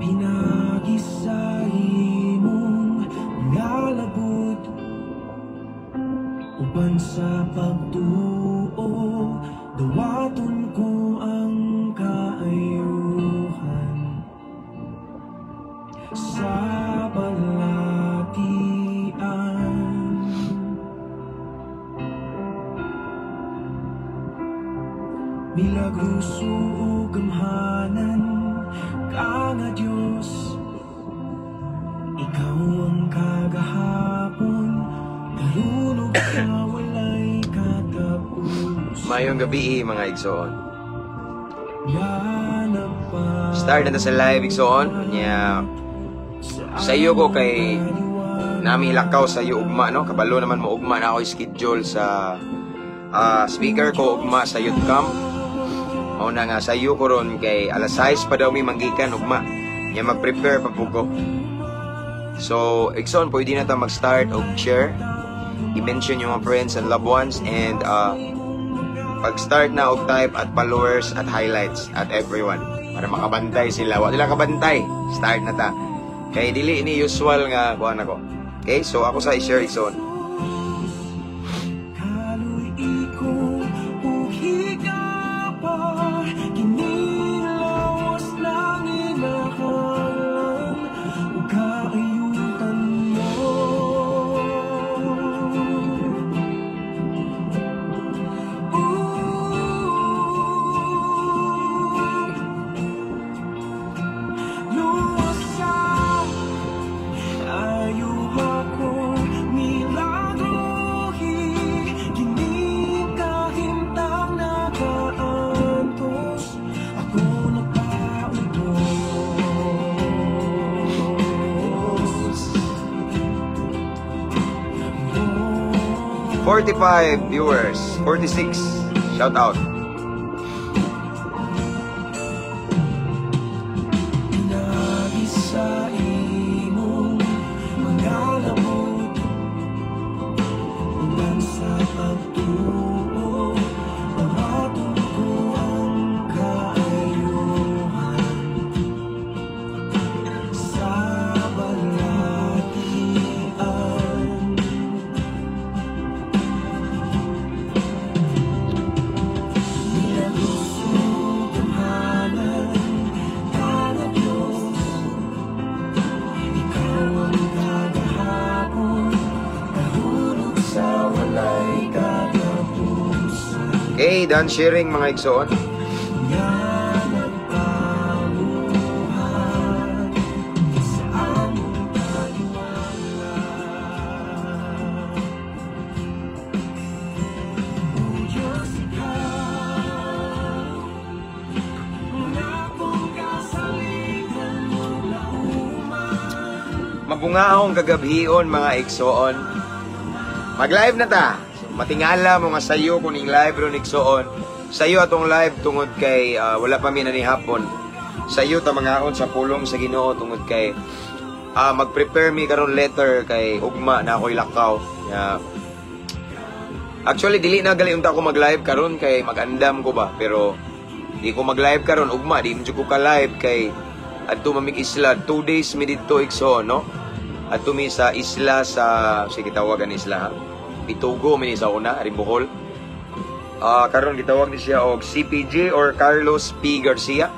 Pinagi sa imong mga labot, uban sa pagtuo, dawaton ko ang kaayuhan sa balatian. Milagroso ug gamhanan ka nga Dios, ikaw ang kagahapon, karon ug sa walay katapus. Maayong gabi, mga igsoon. Start na ta sa live, igsoon. Nya sa iyo ko kay nami lakaw sa iyo ugma, no? Kabalo naman mo ugma na ako schedule sa speaker ko ugma sa youth camp. Mao na nga sa iyo ko ron kay alas 6 pa daw mi manggikan ugma. Nya mag-prepare pa pud ko. So, igsoon, pwede na ta mag-start og share. I-mention yung mga friends and loved ones and pag-start na og type at followers at highlights at everyone para makabantay sila. Wa sila kabantay. Start na ta. Kay dili ni usual nga kuan ako. Okay, so ako sa i-share, igsoon. Kaloy ko ug higapa, kinilawas lang inahalan ug kaayutan mo. Luwasa, ayuha ko milagrohi, kining kahimtang nakaantos, ako nagpaubos. 45 viewers, 46. Shout out. Pinagi sa imong mga labot, uban sa pagtuo, dawaton ko ang kaayuhan sa balatian. Milagroso gamhanan ka nga Diyos, ikaw ang kagahapon, kahulog sa walay katapusan. Okay, done sharing, mga igsoon. Nga nagpamuhat sa among taliwala. O Diyos, ikaw ang akong kasaligan ug lauman. Mabungaong kagabhion, mga igsoon. Mag-live na ta. So, matingala mo nga sayo kuning live ron, igsoon. Sayo atong live tungod kay wala pa mi na ni hapon. Sayo ta mangaon sa pulong sa Ginoo tungod kay mag-prepare mi karon letter kay ugma na ako'y lakaw. Yeah. Actually dili na gali unta ko mag-live karon kay mag-andam ko ba, pero di ko mag-live karon ugma, di man jud ko ka-live kay adto mamig isla 2 days mi didto, igsoon, no? Adto mi sa isla sa, sige tawagan isla ha. Pitugo mi ni sa una, ari Bohol. Karon gitawag ni siya og CPG or Carlos P. Garcia.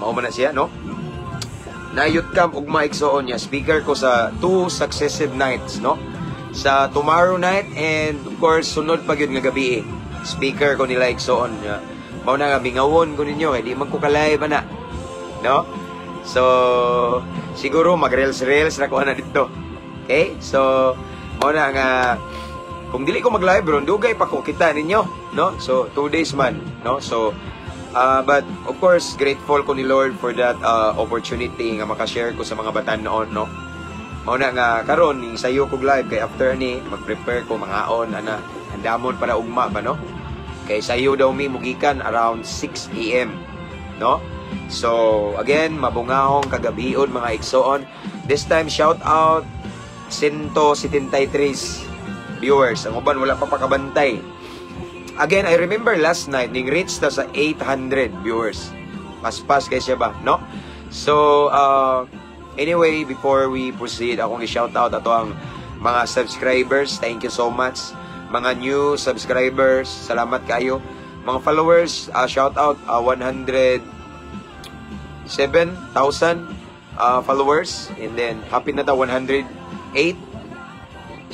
Mao man na siya, no? Na youth camp ugma, igsoon, niya speaker ko sa 2 successive nights, no? Sa tomorrow night and of course sunod pa gyud nga gabi, eh. Speaker ko nila, igsoon niya. Mao na nga bingawon ko ninyo kay di man ko ka-live ana, no? So siguro mag-reels-reels na ko ana dito. Okay? So mao na nga kung dili ko mag-live ron, dugay pa ko kita ninyo, no? So 2 days man, no? So but of course grateful ko ni Lord for that opportunity nga makashare ko sa mga batan-on, no? Mao na nga karon ning sayo kog live kay after ni mag-prepare ko mangaon ana, andamon para ugma ba, no? Kay sayo daw mi mugikan around 6 a.m., no? So again, mabungahong kagabion, mga igsoon. This time shout out 173 viewers. Ang uban wala pa pakabantay. Again, I remember last night ning reach ta sa 800 viewers. Paspas kay siya ba, no? So, anyway, before we proceed, akong i-shout out ato ang mga subscribers. Thank you so much. Mga new subscribers, salamat kayo. Mga followers, shout out 107,000 followers and then happy na ta 108.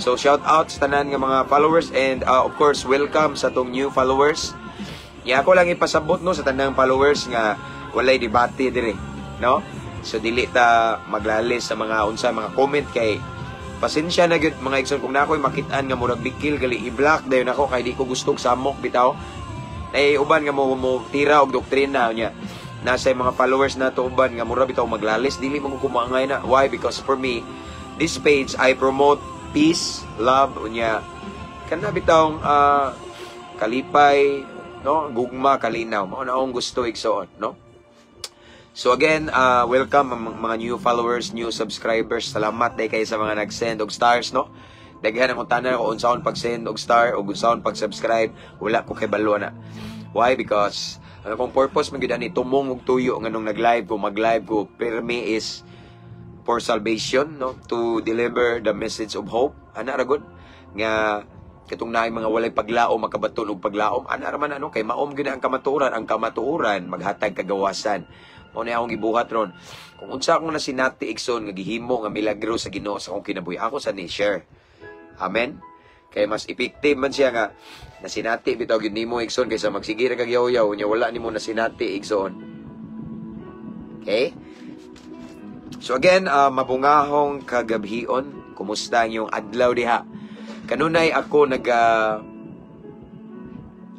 So shout out sa tanan nga mga followers and of course, welcome sa atong new followers. Ya, ako lang ipasabot, no, sa tanang followers nga walay debate dire, no? So dili ta maglalis sa mga unsa mga comment kay pasensya na gyud, mga igsoon, kung nakoy makit-an nga murag bikil gali, i-block dayon ako kay di ko gustong samok bitaw. Nay uban nga mo tira og doktrina niya. Nasa mga followers na to uban nga mura bitaw maglalis, dili mo ko kumangay na. Why? Because for me, this page, I promote peace, love, unya kana bitawng kalipay, no, gugma, kalinaw. Mao na akong gusto, igsoon, no? So again, welcome ang mga new followers, new subscribers. Salamat day kay sa mga nag-send og stars, no? Daghan ang tanan ko unsaon pag-send og star o unsaon pag-subscribe, wala ko kay balo na. Why? Because ang akong purpose man gyud ani, tumong og tuyo nganong nag-live ko, mag-live ko permi, is for salvation, no, to deliver the message of hope. Ana ra gud nga katong naay mga walay paglaom, makabaton og paglaom. Ana ra man ano, kay maom gyud ang kamatuoran, ang kamatuoran maghatag kagawasan. Mao ni akong gibuhat ron. Kung unsa akong nasinati, igsoon, nga gihimo nga milagro sa Ginoo sa akong kinabuhi, ako sa ni share. Amen. Kay mas effective man siya nga nasinati bitaw gyud nimo, igsoon, kaysa magsige ra kag yaw-yaw unya wala nimo nasinati, igsoon. Okay? So again, mabungahong kagabhion. Kumusta ang iyong adlaw diha? Kanunay ako naga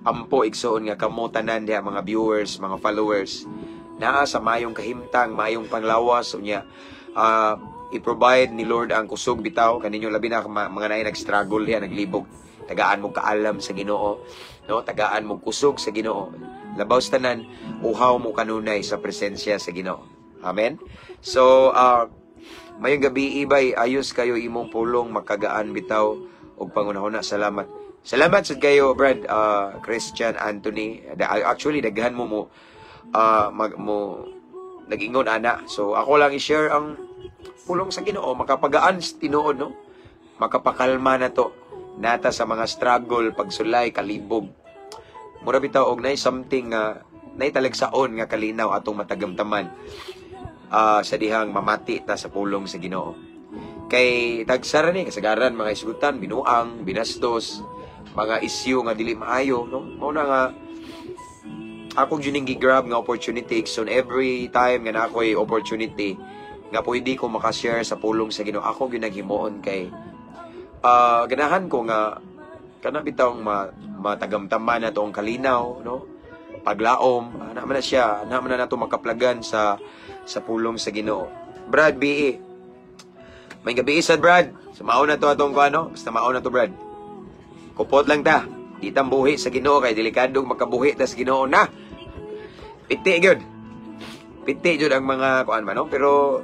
ampo, igsoon, nga kamo tanan diha, mga viewers, mga followers, naa sa mayong kahimtang, mayong panglawas, unya i-provide ni Lord ang kusog bitaw kaninyo, labi na mga naay nag-struggle diha, naglibog. Tagaan mo kaalam sa Ginoo, no? Tagaan mo kusog sa Ginoo. Labaw sa tanan, uhaw mo kanunay sa presensya sa Ginoo. Amen. So mayong gabi, ibay, ayos kayo imong pulong, makagaan bitaw og pangunahuna. Salamat. Salamat sad kayo, Brad Christian Anthony. Actually, daghan mo mo mag mo nag-ingon ana. So ako lang i-share ang pulong sa Ginoo, makapagaan sa tinuod, no? Makapakalma na to nata sa mga struggle, pagsulay, kalibog. Mura bitaw og nay something nga nay talagsaon nga kalinaw atong matagamtaman sa dihang mamati ta sa pulong sa Ginoo. Kay tagsara ni kasagaran mga isgutan, binuang, binastos, mga isyu nga dili maayo, no? Mao na nga ako jud ning gi-grab nga opportunity. So every time nga na ako'y opportunity nga pwede ko makashare sa pulong sa Ginoo, ako gyud naghimuon kay ganahan ko nga kana bitawng matagamtaman na ang kalinaw, no, paglaom. Ana man na siya, ana man na nato makaplagan sa pulong sa Ginoo. Brad BE. May gabi sad, Brad. Sa mao na to atong kuano, basta mao na to, Brad. Kupot lang ta. Di ta buhi sa Ginoo kay delikado makabuhi ta sa Ginoo na. Piti gyud. Piti gyud ang mga kuan man, no? Pero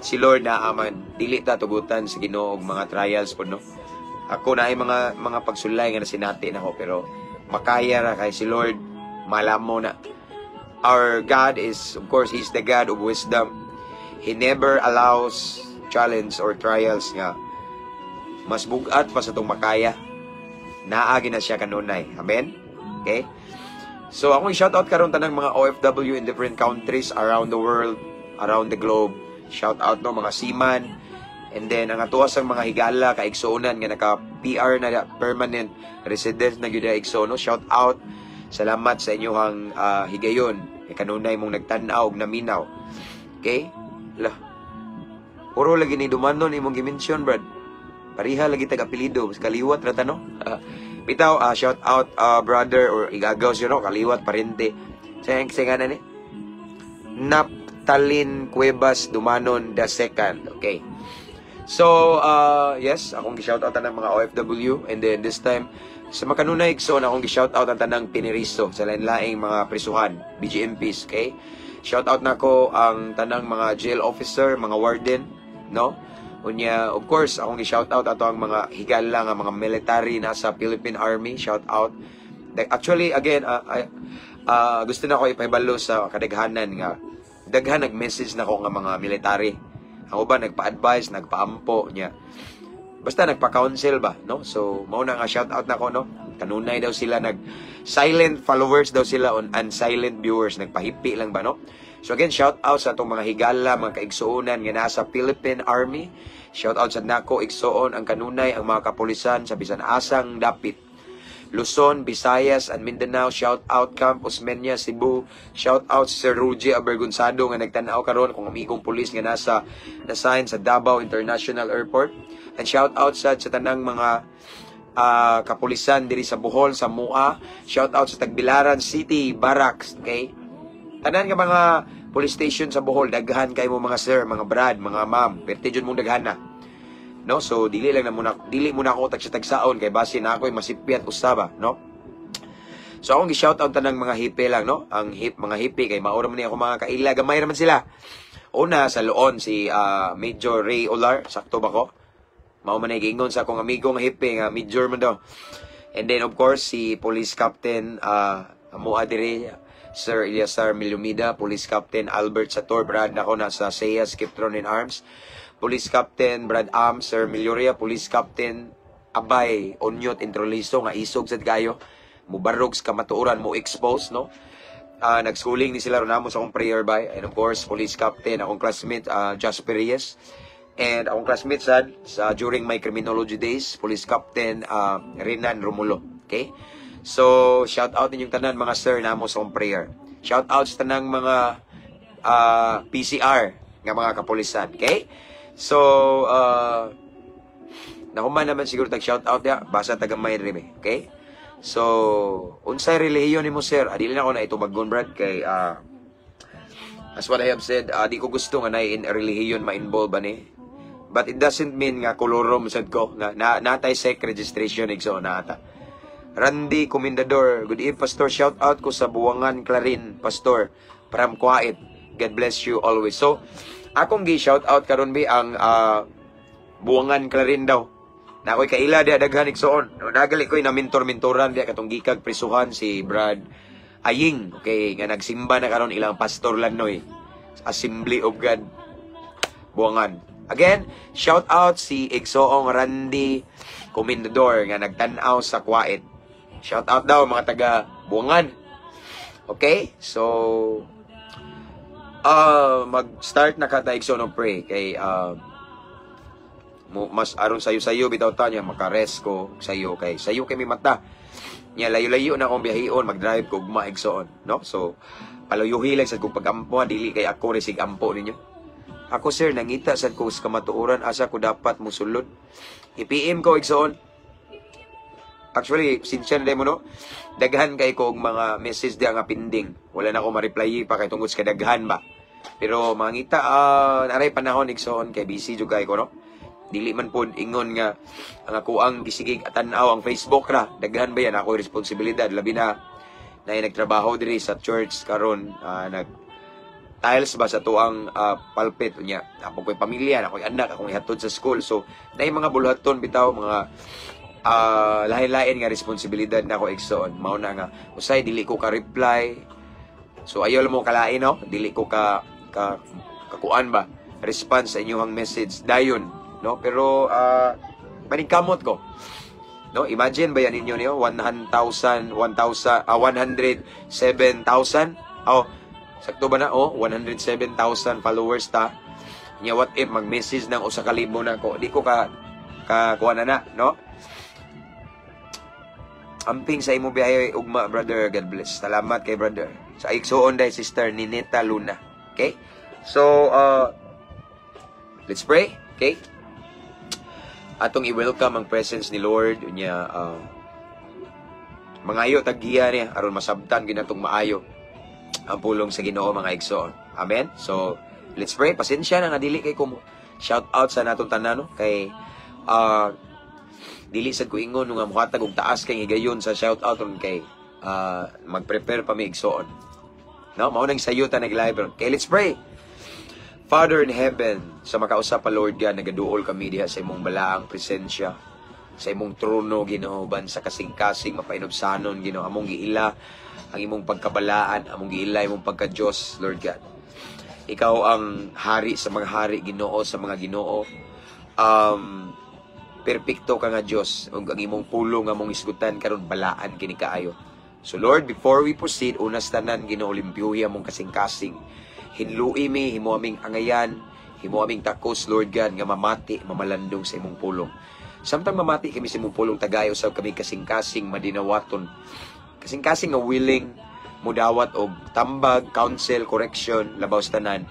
si Lord na aman, dili ta tugutan sa Ginoo og mga trials pod, no. Ako na ay mga pagsulay nga nasinati nako, pero makaya ra kay si Lord malamo na. Our God is, of course, He's the God of wisdom. He never allows challenge or trials nga mas bugat pa sa itong makaya. Naagi na siya kanunay. Amen? Okay? So, akong shout out karon tanang mga OFW in different countries around the world, around the globe. Shout out, no, mga seaman. And then ang atuas ang mga higala kaigsuonan nga naka PR na, permanent resident na gyud, igsoon, no. Shout out. Salamat sa inyong higayon. Kay kanunay mong nagtan-aw og naminaw. Okay? La. Puro lagi ni Dumanon imong gi-mention, Brad. Pareha lagi tag apelyido, kaliwat ra ta, no. Bitaw, shout out brother or igagaw siya, no, kaliwat parente. Sa nga na ni Naptalin Cuevas Dumanon the second. Okay. So, yes, akong gi-shout out ang mga OFW and then this time sa makanunay, igsoon, akong gi-shout out ang tanang piniriso sa lain-laing mga prisuhan, BGMPs, okay? Shout out nako ang tanang mga jail officer, mga warden, no? Unya, of course, akong gi-shout out ato ang mga higala nga mga military na sa Philippine Army, shout out. Actually, again, gusto na ko ipahibalo sa kadaghanan nga Daghan nag-message nako nga mga military. Ang uban nagpa-advise, nagpaampo niya. Basta nagpa-counsel ba, no? So, mao na nga shout out nako, no? Kanunay daw sila nag silent followers daw sila on and silent viewers, nagpahipi lang ba, no? So again, shout out sa atong mga higala, mga kaigsuonan nga nasa Philippine Army. Shout out sa nako, igsuon, ang kanunay ang mga kapulisan sa bisan asang dapit. Luzon, Visayas, and Mindanao. Shout out Camp Osmeña, Cebu. Shout out si Sir Ruji Abergonzado nga nagtan-aw karon, akong amigong pulis nga nasa na-assign sa Davao International Airport. And shout out sa tanang mga kapulisan diri sa Bohol, sa Mua. Shout out sa Tagbilaran City Barracks, okay? Tanan nga mga police station sa Bohol, daghan kay mo mga sir, mga brad, mga ma'am. Perti jud mong daghan na. No? So dili lang na muna, dili muna ako tagsa-tagsaon kay base na ako'y masipyat usaba, no? So akong gi-shout out tanang mga hipe lang, no? Ang mga hipe kay mao ra man ni ako mga kaila, gamay ra man sila. Una sa Loon si Major Ray Olar, sakto ba ko? Mao man ay giingon sa akong amigo nga hipe nga major man daw. And then of course si Police Captain Amoa dire, Sir Eliasar Milumida, Police Captain Albert Sator, Brad nako na sa SEA Skiptron in Arms. Police Captain Brad Am, Sir Milioria, Police Captain Abay Onyot Introliso nga isog sad kayo. Mubarog sa kamatuoran, mo expose, no? Nagschooling ni sila ron namo sa akong prayer by. And of course, Police Captain, akong classmate, Jasper Reyes. And akong classmate sad sa during my criminology days, Police Captain Renan Romulo. Okay? So, shout out ninyong tanan mga sir namo sa akong prayer. Shout out sa tanang mga PCR nga mga kapulisan. Okay? So, nahuman naman siguro tag shout out ya, basa tagamay rin. Okay? So, unsay relihiyon nimo, sir? Adili na ako na itubagon, brad, kay as what I have said, di ko gusto nga na in relihiyon ma-involve ani. But it doesn't mean nga kolorum sad ko nga na natay sec registration, igso na ata. Randy Comendador, "Good evening, Pastor. Shout out ko sa Buwangan Clarin, Pastor. From Kuwait. God bless you always." So, akong gi shout out karon bi ang Buwangan Clarin daw. Na ako'y kaila diya daghan, igsoon. No, nagali ko'y na mentor-mentoran diya katong gikag prisuhan si Brad Aying. Okay, nga nagsimba na karon ilang Pastor Lanoy. Assembly of God. Buwangan. Again, shout out si Igsoong Randy Comendador nga nagtan-aw sa Kuwait. Shout out daw mga taga Buwangan. Okay? So mag-start na ka ta, igsoon, og pray kay mo mas aron sayo-sayo bitaw ta niya maka-rest ko sayo kay sayo kay mi mata. Nya layo-layo na akong biyahion, mag-drive ko ugma, igsoon, no? So paluyuhi lang sa kong pagampo, dili kay ako resig ampo ninyo. "Ako sir, nangita sad ko sa kamatuoran, asa ko dapat musulod?" I-PM ko, igsoon. Actually, sinsya na mo, no? Daghan kay ko og mga message diya nga pending. Wala na ko ma-reply pa kay tungod sa kadaghan ba. Pero mangita naray panahon, igsoon, kay busy jud kay ko, no? Dili man pod ingon nga ang ako ang gisigig tan-aw ang Facebook ra. Daghan ba yan ako responsibilidad, labi na na nagtrabaho diri sa church karon, nag tiles ba sa tuang pulpit unya. Ako ko'y pamilya, ako'y anak, akong ihatod sa school. So, naay mga buluhaton bitaw, mga lain-lain nga responsibilidad na ako, igsoon. Mao na nga usay dili ko ka reply. So ayaw lang mo kalain, no? Dili ko ka kakuan ba response sa inyong message dayon, no? Pero paningkamot ko. No, imagine ba yan ninyo niyo 100,000 1,000 107,000. Oh, sakto ba na? Oh, 107,000 followers ta. Nya what if mag-message ng usa ka libo na ko, di ko ka kuha na na, no? "Amping sa imo biyahe ugma, brother. God bless." Salamat kay brother. Sa igsuon dai Sister Ninita Luna. Okay? So, let's pray. Okay? Atong i-welcome ang presence ni Lord unya mangayo tag giya niya aron masabtan ginatong maayo ang pulong sa Ginoo, mga igsoon. Amen. So, let's pray. Pasensya na nga dili kay ko shout out sa natong tanan, no? Kay dili sad ko ingon nga mohatag og taas kay higayon sa shout out ron kay mag-prepare pa mi, igsoon. No, mao nang sayo ta nag-live ron. Okay, let's pray. Father in heaven, sa makausa pa Lord God, nagaduol kami diha sa imong balaang presensya, sa imong trono, Ginoo, ban sa kasing-kasing mapainubsanon, Ginoo, among giila ang imong pagkabalaan, among giila imong pagka-Diyos, Lord God. Ikaw ang hari sa mga hari, Ginoo sa mga ginoo. Perpekto ka nga Dios ug ang imong pulong nga mong isgutan karon balaan kini kaayo. So Lord, before we proceed, unas tanan, Ginoo, limpyuhi among kasing-kasing. Hinlui mi, himo aming angayan, himo aming takos, Lord God, nga mamati, mamalandong sa imong pulong. Samtang mamati kami sa imong pulong, tagay usab kami kasing-kasing madinawaton. Kasing-kasing nga willing mudawat og tambag, counsel, correction, labaw sa tanan,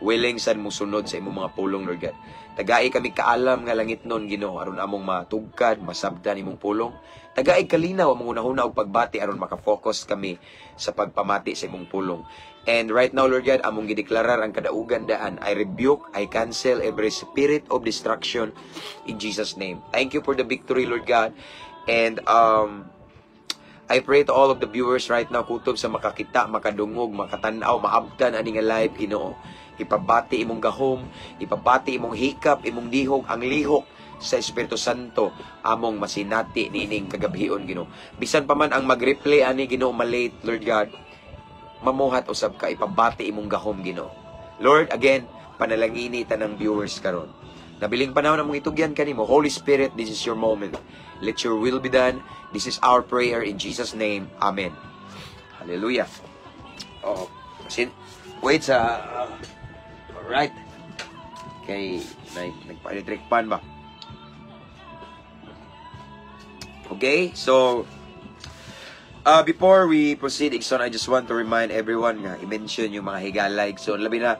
willing sad musunod sa imong mga pulong, Lord God. Tagai kami kaalam nga langit nun, Ginoo, aron among matugkad, masabtan imong pulong. Tagai kalinaw among hunahuna og pagbati aron maka-focus kami sa pagpamati sa imong pulong. And right now, Lord God, among gideklarar ang kadaugan daan. I rebuke, I cancel every spirit of destruction in Jesus' name. Thank you for the victory, Lord God. And I pray to all of the viewers right now, kutob sa makakita, makadungog, makatanaw, maabtan ani nga live, Ginoo. Ipabati imong gahom, ipabati imong hikap, imong dihog, ang lihok sa Espiritu Santo among masinati niining kagabhion, Ginoo. Bisan pa man ang mag-replay ani, Ginoo, malate, Lord God, mamuhat usab ka, ipabati imong gahom, Ginoo. Lord, again, panalangini tanang viewers karon. Nabiling panahon among itugyan kanimo. Holy Spirit, this is your moment. Let your will be done. This is our prayer in Jesus' name. Amen. Hallelujah. Oh, wait sa alright. Kay nagpa-electric pan ba? Okay, so before we proceed, igsoon, I just want to remind everyone nga i-mention yung mga higala, igsoon. Labi na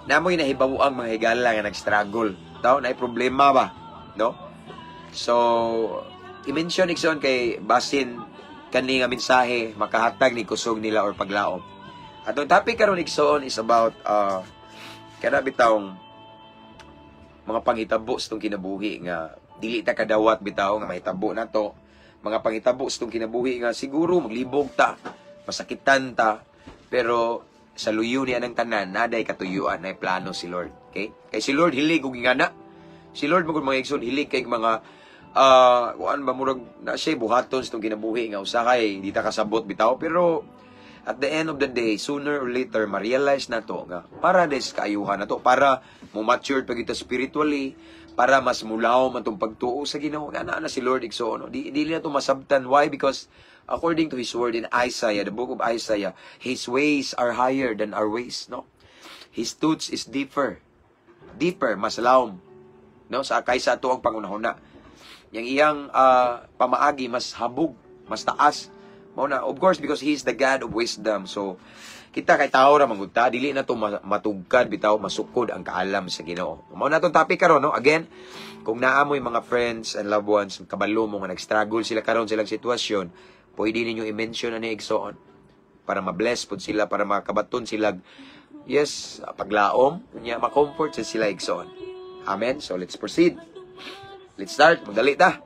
namoy nahibawo ang mga higala nga nag-struggle. Tao na problema ba, no? So, i-mention, igsoon, kay basin kani nga mensahe makahatag ni kusog nila or paglaom. Atong topic karon, igsoon, is about kana bitawng mga panghitabo sa tong kinabuhi nga dili ta kadawat bitaw nga mahitabo nato, mga panghitabo sa tong kinabuhi nga siguro maglibog ta, masakitan ta, pero sa luyo niya ng tanan naday katuyuan, nay plano si Lord. Okay, kay si Lord hilig og ingana. Si Lord magud, mga igsoon, hilig kay mga kuan ba, murag na siya buhaton sa tong kinabuhi nga usahay di ta kasabot bitaw, pero at the end of the day, sooner or later, ma-realize na to nga para des kaayuhan na to, para mo mature pa kita spiritually, para mas mulaw man tong pagtuo sa Ginoo. Nga naa na si Lord, igsoon, no? Di na to masabtan. Why? Because according to His word in Isaiah, the book of Isaiah, His ways are higher than our ways, no? His thoughts is deeper. Deeper, mas lawom, no? Sa kaysa ato ang pangunahuna. Yang iyang pamaagi mas habog, mas taas. Mao na, of course, because He is the God of wisdom. So, kita kay tao ra man gud ta, dili na to matugkad bitaw, masukod ang kaalam sa Ginoo. Mao na tong topic karon, no? Again, kung naa mo'y mga friends and loved ones, kabalo mo nga nag-struggle sila karon silang sitwasyon, pwede ninyo i-mention ani, igsoon, para ma-bless pud sila, para makabaton sila, yes, paglaom, unya ma-comfort sa sila, igsoon. Amen. So let's proceed. Let's start. Magdali ta.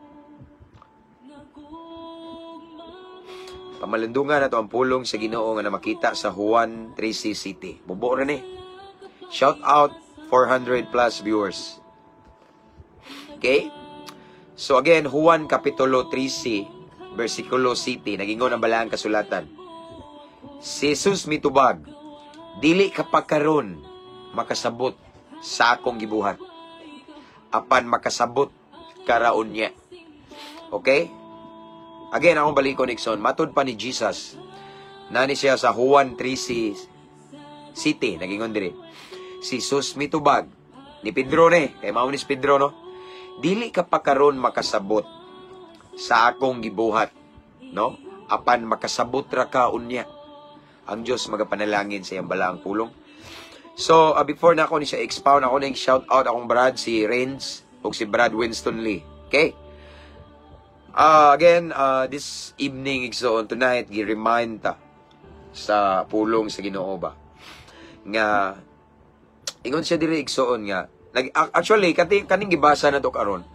Pamalandungan na to ang pulong sa Ginoo nga namakita sa Juan 13 City. Bubo ra ni. Shout out 400 plus viewers. Okay? So again, Juan Kapitulo 13, versikulo City, nagingon ang balaang kasulatan. Si Jesus mitubag, "Dili ka pa karon makasabot sa akong gibuhat. Apan makasabot karaon niya." Okay? Again, akong balikon, igsoon, matud pa ni Jesus, nani siya sa Juan 13 City, nagingon diri. Si Jesus mitubag, ni Pedro ni, kay mao ni si Pedro, no? "Dili ka pa karon makasabot sa akong gibuhat, no? Apan makasabot ra ka unya." Ang Dios magapanalangin sa iyang balaang pulong. So, before na ako ni siya expound, ako ning shout out akong brad si Renz ug si Brad Winston Lee. Okay? Again, this evening, igsoon, tonight, gi-remind ta sa pulong sa Ginoo ba nga ingon siya diri, igsoon, nga actually kati kaning gibasa na to karon,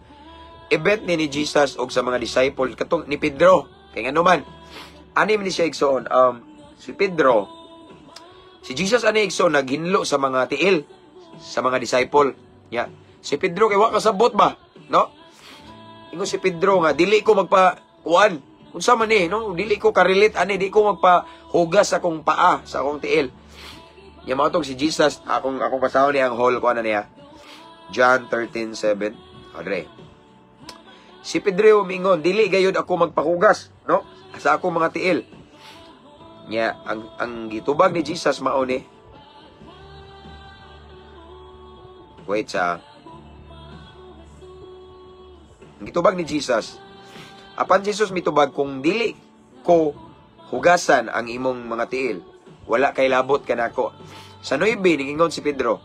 event ni Jesus og sa mga disciple katong ni Pedro. Kay ngano man ani ni siya, igsoon, si Pedro, si Jesus ani, igsoon, naghinlo sa mga tiil sa mga disciple nya. Si Pedro kay wa kasabot ba, no? Ingon si Pedro nga dili ko magpa kuan, unsa man ni, no, dili ko ka-relate ani, di ko magpahugas sa akong paa, sa akong tiil. Nya mao tong si Jesus, akong basahon ni ang whole ko, ano niya. John 13:7. Andre. Si Pedro mingon, "Dili gayud ako magpahugas, no? Sa akong mga tiil." Nya ang gitubag ni Jesus mao ni. Wait sa. Ang gitubag ni Jesus, apan Jesus mitubag, "Kung dili ko hugasan ang imong mga tiil, wala kay labot kanako." Sa 9, ningingon si Pedro,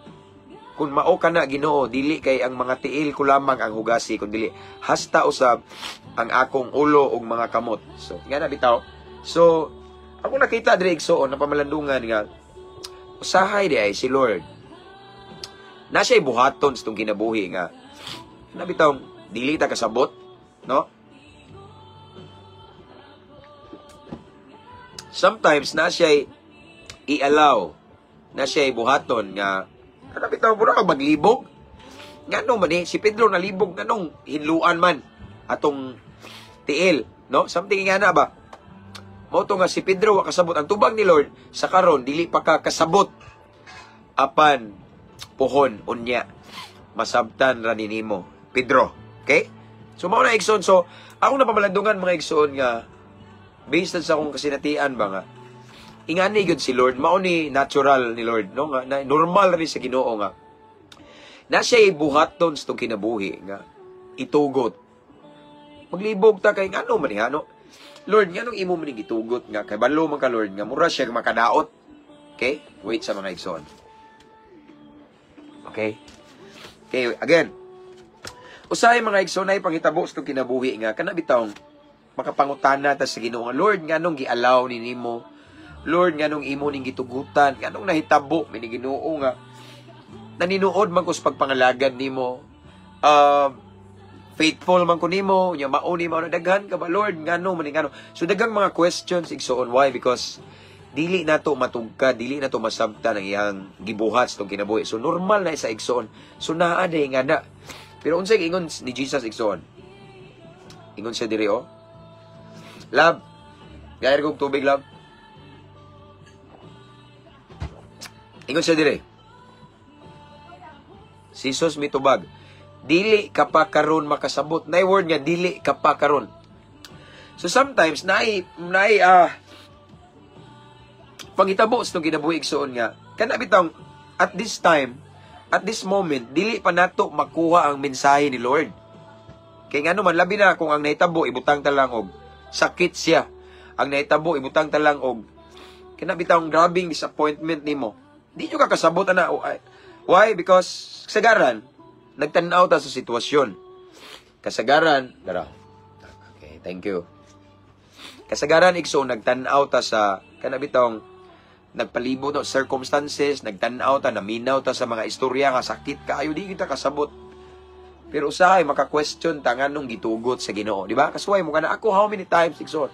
"Kung mao ka na, Ginoo, dili kay ang mga tiil ko lamang ang hugasi, kun dili hasta usab ang akong ulo ug mga kamot." So, nga na bitaw. So, ako nakita diri, igsuon, na pamalandungan nga usahay di ay si Lord na siya buhaton sa itong kinabuhi nga na bitaw dili ta kasabot, no? Sometimes na siya i-allow, na siya buhaton nga ano bitaw mura kag maglibog. Ngano man eh si Pedro nalibog, nganong hinluan man atong tiil, no? Something nga na ba, mao to nga si Pedro wa kasabot ang tubag ni Lord sa karon dili pa ka kasabot, apan pohon unya masabtan ra nimo, Pedro. Okay, so mao na, igsoon. So akong napamalandungan, mga igsoon, nga based sa akong kasinatian ba nga ingani gyud si Lord, mao ni natural ni Lord, no, nga na, normal rin sa Ginoo nga na siya buhaton sa itong kinabuhi nga itugot maglibog ta kay ngano man niya, no? Lord, nganong imo man ning gitugot nga kay balo man ka, Lord, nga mura siya makadaot? Okay, wait sa mga igsoon. Okay, again, usahay, mga igsoon, ay pangitabo sa itong kinabuhi nga kana bitawng makapangutana ta sa Ginoo nga, "Lord, nganong gi-allow ni nimo? Lord, nganong imo ning gitugutan? Nganong nahitabo mi ni Ginoo nga naninuod man ko sa pagpangalagad nimo, faithful man ko nimo, nya mao ni mao na daghan ka ba, Lord, ngano man ni, ngano?" So daghang mga questions, igsoon. Why? Because dili nato matugka, dili nato masabtan ang iyang gibuhat sa itong kinabuhi. So normal na sa igsoon. So naa day nga na, pero unsay ingon ni Jesus, igsoon? Ingon siya diri, oh. Love, gayar kog tubig, love. Ingon siya dire. Si Jesus mitubag, "Dili ka pa karon makasabot." Nay word nga "dili ka pa karon." So sometimes naay naay pangitabo sa itong kinabuhi, igsoon, nga kana bitong at this time, at this moment, dili pa nato makuha ang mensahe ni Lord. Kay ngano man, labi na kung ang nahitabo ibutang ta lang og sakit siya. Ang nahitabo ibutang ta lang og kana bitawng grabing disappointment nimo. Di nyo kakasabot ana. Why? Because kasagaran nagtan-aw ta sa sitwasyon. Kasagaran, dara. Okay, thank you. Kasagaran, igsoon, nagtan-aw ta sa kana bitawng nagpalibot no circumstances, nagtan-aw ta, naminaw ta sa mga istorya nga sakit kaayo, di kita kasabot. Pero usahay maka-question ta nganong gitugot sa Ginoo, di ba? Kasuway mo kana ako how many times, igsoon.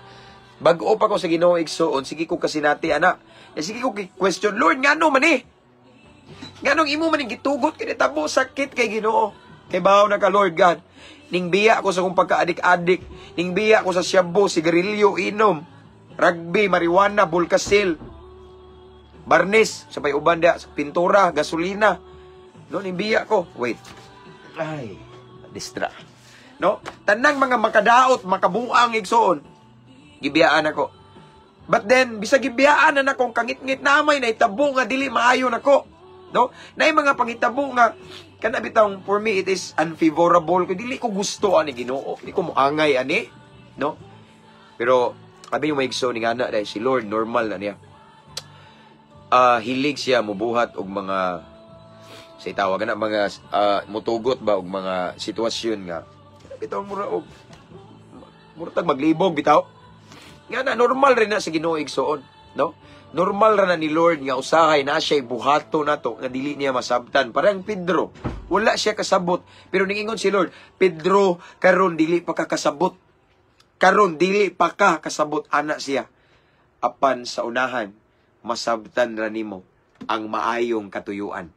Bag-o pa ko sa Ginoo, igsoon, sige ko kasinati ana. E sige ko question, "Lord, ngano man eh? Nganong imo man ning gitugot kay tabo sakit kay Ginoo?" Kay bawo na ka, Lord God. Ning biya ko sa kong pagka-adik-adik, ning biya ko sa shabu, sigarilyo, inom, rugby, marijuana, bulkasil, barnis, sa pay uban sa pintura, gasolina. No, ning biya ko. Wait. Ay, distra. No? Tanang mga makadaot, makabuang, igsoon, gibiyaan ako. But then, bisag gibiyaan na nakong kangit-ngit na may naitabo nga dili maayo nako. No? Naay mga pangitabo nga kana bitawng for me it is unfavorable ko, dili ko gusto ani, Ginoo. Dili ko moangay ani, no? Pero abi yung maigsoon ni nga na dahil si Lord normal na niya. Hilig siya mubuhat og mga sa itawag na mga mutugot ba og mga sitwasyon nga bitaw mura og mura tag maglibog bitaw. Nga na normal rin na sa Ginoo, igsoon, no? Normal ra na ni Lord nga usahay na siya buhato nato nga dili niya masabtan. Parang Pedro, wala siya kasabot, pero ningingon si Lord, "Pedro, karon dili pa ka kasabot. Karon dili pa ka kasabot," ana siya. "Apan sa unahan masabtan ra nimo ang maayong katuyuan."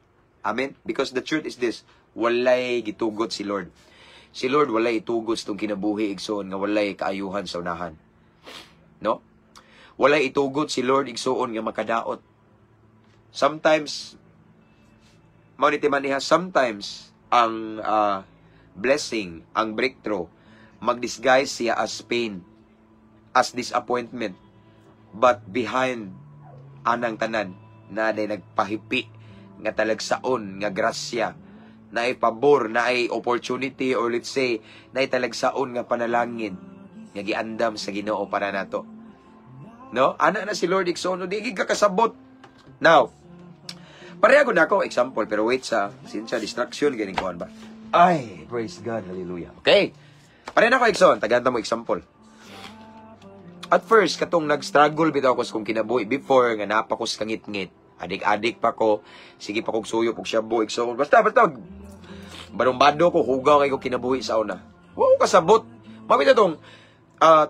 Amen? Because the truth is this, walay gitugot si Lord. Si Lord walay itugot sa itong kinabuhi, igsoon, nga walay kaayuhan sa unahan. No? Walay itugot si Lord, igsoon, nga makadaot. Sometimes, mao ni timaniha, sometimes ang blessing, ang breakthrough, mag-disguise siya as pain, as disappointment. But behind anang tanan, na nagpahipi nga talagsaon nga grasya, naay pabor, naay opportunity, or let's say, naay talagsaon nga panalangin nga giandam sa Ginoo para nato. No? Ana na si Lord, igsoon, no, di gid ka kasabot. Now, pareha ko na ako example, pero wait sa sinsya distraction ganing kuan ba. Ay, praise God, hallelujah. Okay. Pareha na ko, igsoon, tagaan mo example. At first, katong nag-struggle bitaw ako sa kong kinabuhi before nga napakos kangit-ngit. Adik-adik pa ko, sige pa kog suyop og shabu, igsoon. Basta, basta, barumbado ko, hugaw kay ko kinabuhi sa una. Wa ko kasabot. Mabita tong,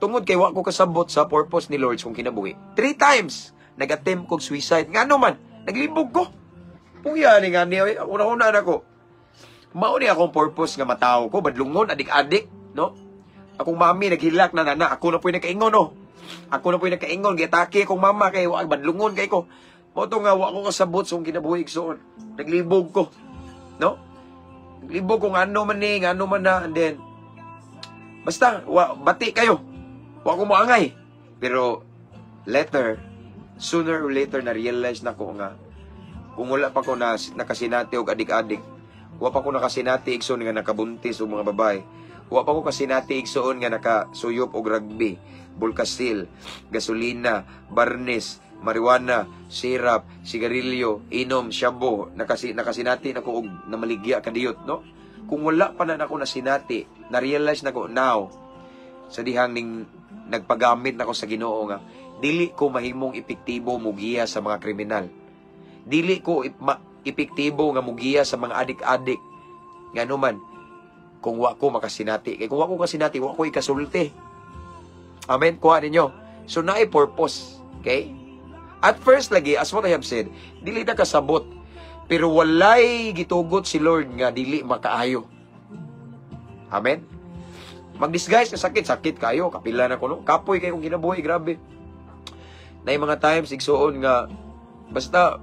tungod kay wa ko kasabot sa purpose ni Lord sa kong kinabuhi. Three times, nag-attempt kog suicide. Ngano man, naglibog ko. Pungya ni nga niya, una-una na ko. Mao ni akong purpose nga matawo ko, badlungon, adik-adik, no? Akong mami naghilak na nana, ako na po'y nakaingon, no? Ako na po'y nakaingon, giatake akong mama kay wa badlungon kay ko. Mao to nga wa ko kasabot sa akong kinabuhi, igsoon. Naglibog ko. No? Naglibog ko ngano man ni, ngano man na, and then basta wa, bati kayo. Wa ko moangay. Pero later, sooner or later na realize na ko nga kung wala pa ko na nakasinati og adik-adik, wa pa ko nakasinati, igsoon, nga nakabuntis og mga babae. Wa pa ko kasinati, igsoon, nga nakasuyop og rugby, bulkasil, gasolina, barnis, marijuana, syrup, sigarilyo, inom, shabu, nakasinati na ko og namaligya kadiyot, no? Kung wala pa na nako nasinati, na-realize na ko now, sa dihang ning nagpagamit na ko sa Ginoo nga dili ko mahimong epektibo mugiya sa mga kriminal. Dili ko epektibo nga mugiya sa mga adik-adik. Ngano man, kung wa ko makasinati. Kay kung wa ko kasinati, wa ko ikasulti. Amen? Kuha ninyo. So, naay purpose. Okay? At first lagi, as what I have said, dili ta kasabot. Pero walay gitugot si Lord nga dili makaayo. Amen? Mag-disguise nga sakit, sakit kayo, kapila na ko, no? Kapoy kayo kung kinabuhi, grabe. Na mga times, igsuon nga, basta,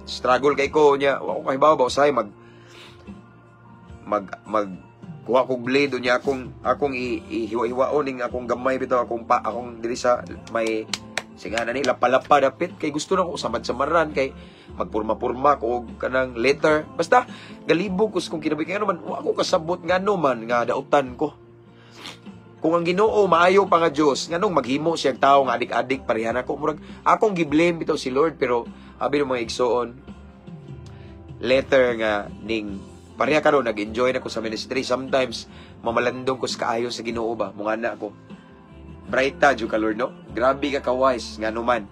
struggle kay ko niya, wa ko kahibaw ba, usahay mag, kuha kog blade niya, akong ihiwa-hiwaon ning akong gamay bitaw akong pa akong diri sa may sige na ni lapa-lapa dapit kay gusto na ko samad-samaran kay magpurma-purma ko og kanang letter. Basta galibog ko sa kong kinabuhi kay ano man, wa ko kasabot ngano man nga dautan ko. Kung ang Ginoo maayo pa nga Dios, nganong maghimo siya og tawo nga adik-adik pareha nako? Murag akong gi-blame bitaw si Lord, pero abi ng mga igsoon, later nga ning pareha karon nag-enjoy na ko sa ministry, sometimes mamalandong ko sa kaayo sa Ginoo ba, mungana ko, "Bright ta jud ka, Lord, no? Grabe ka ka-wise. Ngano man,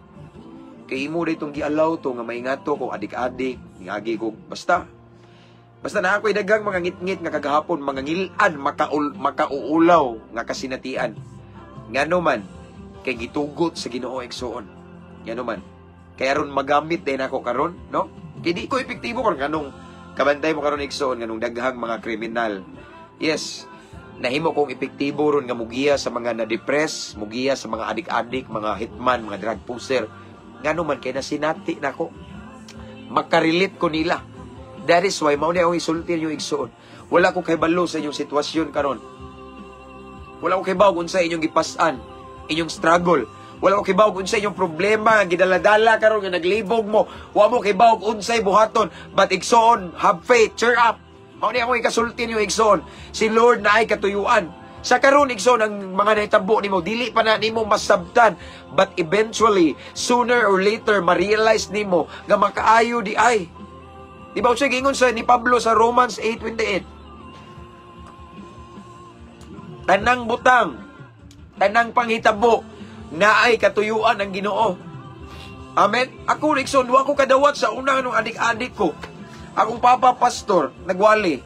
kay imo ditong gi-allow to nga maingato ko, adik-adik, ngagi ko, basta basta na ako'y daghang mga ngit-ngit nga kagahapon, mga ngil-an, makauulaw nga kasinatian. Ngano man, kay gitugot sa Ginoo, igsoon. Ngano man, kay aron magamit din ako karon, no? Kay di ko epektibo karon. Nganong kabantay mo karon, igsoon, nganong daghang mga kriminal? Yes, nahimo kong epektibo ron nga mugiya sa mga na-depress, mugiya sa mga adik-adik, mga hitman, mga drug pusher. Ngano man, kay nasinati nako. Makarelate ko nila. That is why mao ni akong isulti niyo, igsoon. Wala ko kahibalo sa inyong sitwasyon karon. Wala ko kahibaw kung sa inyong gipas-an, inyong struggle. Wala ko kibaw kung unsa inyong problema, gidaladala karon nga naglibog mo. Wa mo kibaw kung unsay buhaton. But igsoon, have faith, cheer up. Mao ni akong ikasulti niyo, igsoon. Si Lord naay katuyuan. Sa karon, igsoon, ang mga nahitabo nimo dili pa na nimo masabtan, but eventually, sooner or later, ma-realize nimo nga makaayo di ay. Di ba unsay giingon sa ni Pablo sa Romans 8:28? Tanang butang, tanang panghitabo, naay katuyuan ang Ginoo. Amen. Ako, igsoon, wa ko kadawat sa una nung adik-adik ko. Akong papa pastor, nagwali.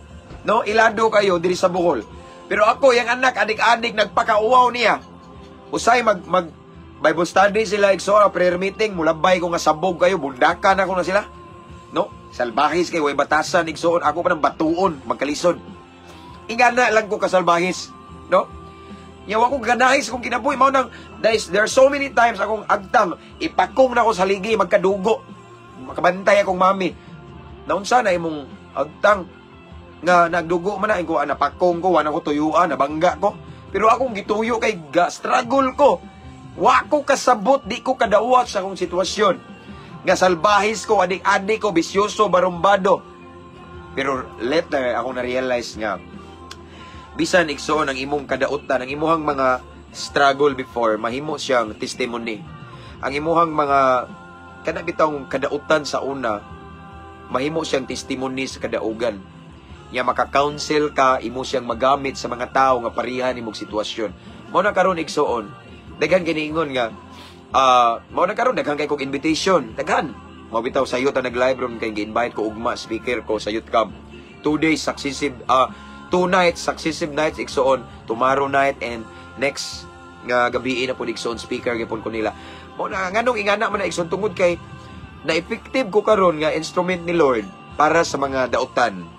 No, ilado kayo diri sa Bohol. Pero ako, yung anak, adik-adik, nagpakauwaw niya. Usay mag mag Bible study sila, igsoon, prayer meeting, mulabay ko nga sabog kayo, bundakan ako na sila. No? Salbahis kay way batasan, igsoon, ako pa ng batuon, magkalisod. Ingana lang ko kasalbahis, no? Yawa ko ganahis kung kinabuhi mao nang there are so many times akong agtang ipakong na ko sa haligi magkadugo. Makabantay akong mami. Naunsa na imong agtang nga nagdugo man na ko, napakong ko, wala ko tuyuan, nabangga ko. Pero akong gituyo kay ga struggle ko. Wa ko kasabot, di ko kadawat sa akong sitwasyon. Nga salbahis ko, adik-adik ko, bisyoso, barumbado. Pero later, ako na-realize nga, bisan, igsoon, ang imong kadautan, ang imuhang mga struggle before, mahimo siyang testimony. Ang imuhang mga kana bitawng kadautan sa una, mahimo siyang testimony sa kadaugan. Nya maka-counsel ka, imo siyang magamit sa mga tao nga pareha nimong sitwasyon. Mao na karon, igsoon, daghan giniingon nga mao na karon daghan kay kog invitation, daghan. Mao bitaw sa ta nag-live ron kay gi-invite ko ugma, speaker ko sa youth camp. 2 days successive, two nights, successive nights, igsoon, tomorrow night and next nga gabi na pud, igsoon, speaker gyapon ko nila. Mao na nganong ingana man na, igsoon, tungod kay na effective ko karon nga instrument ni Lord para sa mga dautan.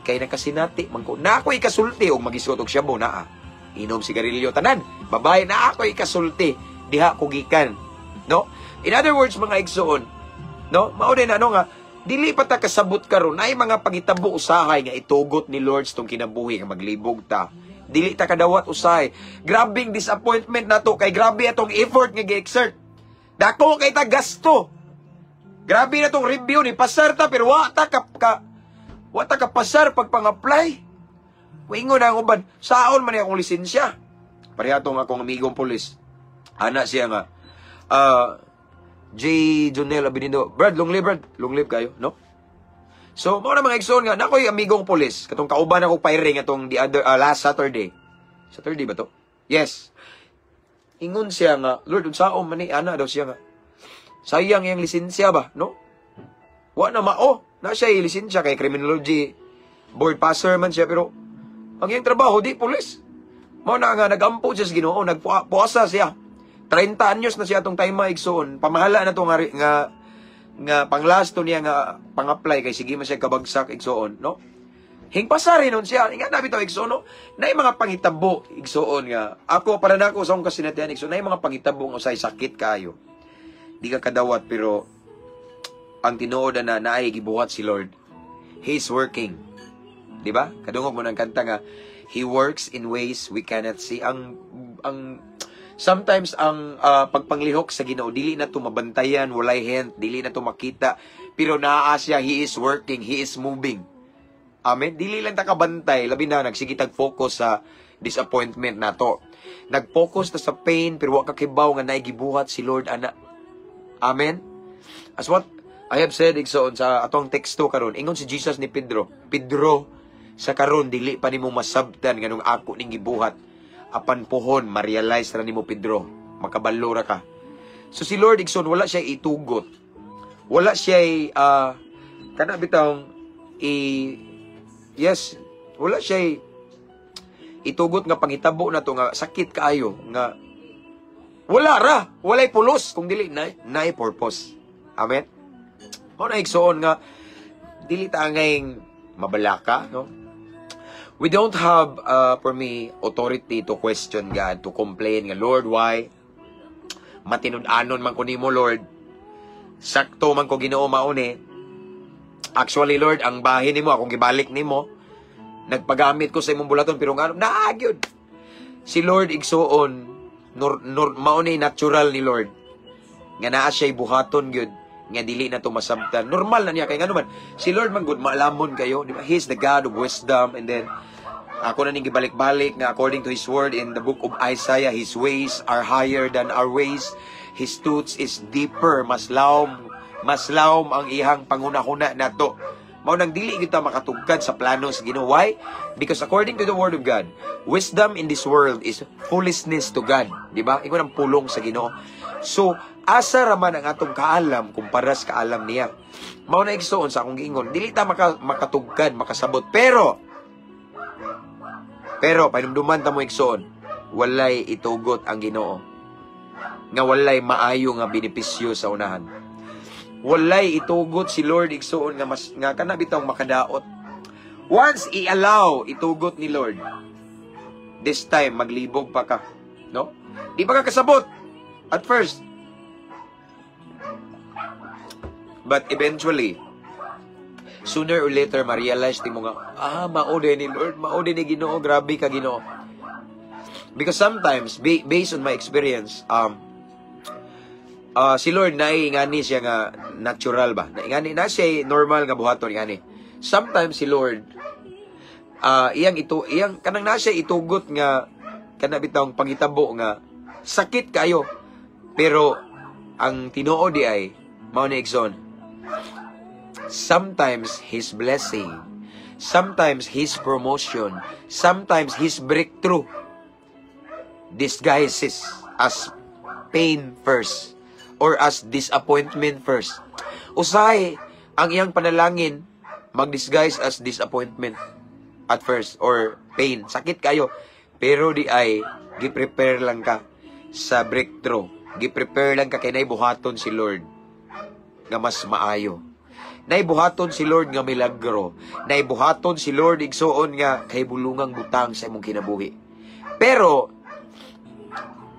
Kay nakasinati man ko. Na ako ikasulti og magisgot og shabu naa. Inom sigarilyo tanan. Babae na ako ikasulti diha ko gikan. No? In other words, mga igsoon, no? Mao din ano nga dili pa ta kasabot karon ay mga pangitabo usahay nga itugot ni Lord tong kinabuhi nga maglibog ta. Dili ta kadawat usahay. Grabing disappointment nato kay grabe atong effort nga gi-exert. Dako kay ta gasto. Grabe na tong review ni pasar ta pero wa ta ka pasar pag pang-apply. Wingon na ang uban, saon man akong lisensya. Pareha tong akong amigong pulis. Ana siya nga, J. Jonel Abinido, "Brad, long live, Brad. Long live kayo, no?" So, mao na, mga igsoon, nga, nakoy amigong pulis, katong kauban ako firing atong the other, last Saturday. Saturday ba to? Yes. Ingon siya nga, "Lord, unsaon man ni," ana daw siya nga, sayang iyang lisensya ba, no? Wa na mao. Na siya lisensya kay criminology board passer man siya, pero ang iyang trabaho di pulis. Mao na nga nagampo siya sa Ginoo, nagpuasa siya. 30 anyos na siya atong time, mga igsoon. Pamahala na to nga pang-last to niya nga pang-apply kay sige man siya kabagsak, igsoon, no? Hingpasa rin nun siya. Nga nabi to, igsoon, no? Naay mga pangitabo, igsoon, nga ako para nako sa akong kasinatian, igsoon, naay mga pangitabo nga usay sakit kayo. Di ka kadawat, pero ang tinuod na naay gibuhat si Lord. He is working. Di ba? Kadungog mo ng kanta nga "He works in ways we cannot see." Ang sometimes ang pagpanglihok sa Ginoo dili na to mabantayan, walay hint, dili na to makita, pero naa siya, He is working, He is moving. Amen. Dili lang ta kabantay, labi na nagsige tag focus sa disappointment nato. Nag-focus ta sa pain pero wa ka kibaw nga naay gibuhat si Lord ana. Amen. As what I have said, igsoon, sa atong teksto karon, ingon si Jesus ni Pedro, "Pedro, sa karon dili pa nimo masabtan nganong ako ning gibuhat. Apan pohon ma-realize ra nimo, Pedro, makabalo ra ka." So si Lord, igsoon, wala siya itugot. Wala siya kana bitawng i yes, wala siya itugot nga pangitabo na to nga sakit kaayo nga wala ra, walay pulos kung dili na naay purpose. Amen. Mao na, igsoon, nga dili ta angayng mabalaka, no? We don't have, for me, authority to question God, to complain nga, "Lord, why? Matinud-anon man ko nimo, Lord. Sakto man ko, Ginoo, mauni. Actually, Lord, ang bahin nimo akong gibalik nimo. Nagpagamit ko sa imong bulaton pero ngano naa gyud." Si Lord, igsoon, nor, nor, mao ni natural ni Lord nga naa siya'y buhaton gyud nga dili na to masabtan. Normal na niya kay ngano man si Lord man gud maalamon kayo, di ba? He's the God of wisdom, and then ako na ning gibalik-balik nga according to His word in the book of Isaiah, His ways are higher than our ways. His thoughts is deeper, mas lawom ang iyang panghuna-huna nato. Mao nang dili kita makatugkad sa plano sa Ginoo. Why? Because according to the word of God, wisdom in this world is foolishness to God. Di ba? Ingon ang pulong sa Ginoo. So, asa ra man ang atong kaalam kumpara sa kaalam niya? Mao na, igsoon, sa akong giingon, dili ta makatugkad, makasabot. Pero pahinumduman ta mo, igsoon, walay itugot ang Ginoo nga walay maayo nga benepisyo sa unahan. Walay itugot si Lord, igsoon, nga mas nga kana bitawng makadaot. Once i-allow, itugot ni Lord, this time maglibog pa ka, no? Di pa ka kasabot at first. But eventually, sooner or later, ma-realize mo nga, "Ah, mao ni Lord, mao ni Ginoo, grabe ka, Ginoo." Because sometimes, based on my experience, si Lord naay ingani siya nga natural ba? Na ingani na siya normal nga buhaton ingani. Sometimes si Lord iyang ito iyang kanang na siya itugot nga kana bitawng pangitabo nga sakit kayo. Pero ang tinuod di ay mao ni, igsoon. Sometimes his blessing, sometimes his promotion, sometimes his breakthrough disguises as pain first or as disappointment first. Usahay, ang iyang panalangin mag-disguise as disappointment at first or pain. Sakit kayo. Pero di ay, gi-prepare lang ka sa breakthrough. Gi-prepare lang ka kay nay buhaton si Lord nga mas maayo. Nay buhaton si Lord nga milagro. Nay buhaton si Lord, igsuon, nga kay bulungang butang sa imong kinabuhi. Pero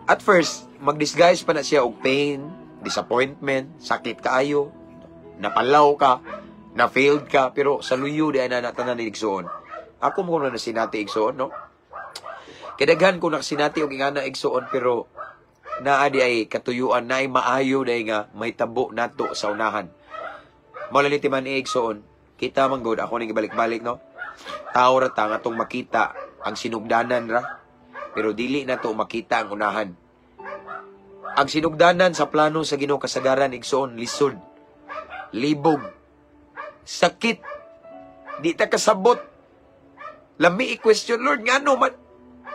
at first, mag-disguise pa na siya og pain, disappointment, sakit kaayo, napalaw ka, na-failed ka, pero sa luyo di ay na tanan ni, igsuon. Ako mo na nasinati, igsuon, no? Kay daghan ko nakasinati og ingana, igsuon, pero naa di ay katuyuan, naay maayo di nga may tabo nato sa unahan. Mao ni timan igsuon, kita man gud ako ning ibalik-balik, no? Tao ra ta nga atong makita ang sinugdanan ra, pero dili na to makita ang unahan. Ang sinugdanan sa plano sa Ginoo kasagaran, igsoon, lisod, libog, sakit, di ta kasabot. Lami i-question, "Lord, ngano man?"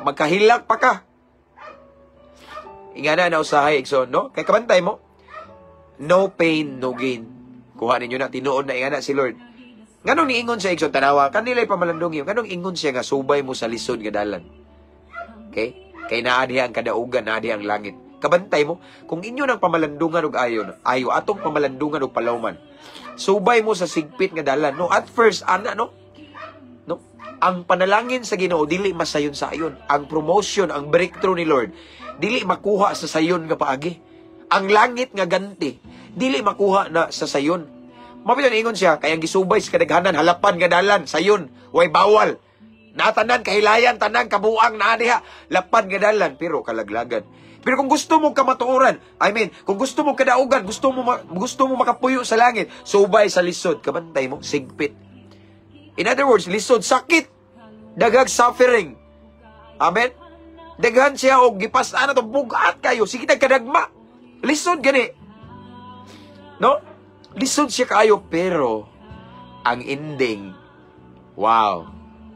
Magkahilak pa ka. Ingana na usahay, igsoon, no? Kay kabantay mo, no pain, no gain. Kuha ninyo na, tinuod na ingana si Lord. Nganong niingon siya, igsoon, tanawa, kanila'y pamalandong yun, nganong ingon siya nga subay mo sa lisod nga dalan? Okay? Kay naa diha ang kadaugan, naa diha ang langit. Kabantay mo, kung inyo nang pamalandungan og ayon, ayo atong pamalandungan og palawman. Subay mo sa sigpit nga dalan. No, at first ana, no. No, ang panalangin sa Ginoo dili masayon sa ayon. Ang promotion, ang breakthrough ni Lord dili makuha sa sayon nga paagi. Ang langit nga ganti dili makuha na sa sayon. Mapila ingon siya, kay ang gisubay sa kadaghanan halapan nga dalan, sayon, way bawal. Natanan kahilayan, tanan kabuang naa diha, lapad nga dalan pero kalaglagan. Pero kung gusto mo kamatuoran, I mean, kung gusto mo kadaugan, gusto mo makapuyo sa langit, subay sa lisod, kabantay mo, sigpit. In other words, lisod, sakit, daghag suffering. Amen? Daghan siya og gipas-an na to, bugat kayo, sige tag kadagma. Lisod gani. No? Lisod siya kayo pero ang ending, wow.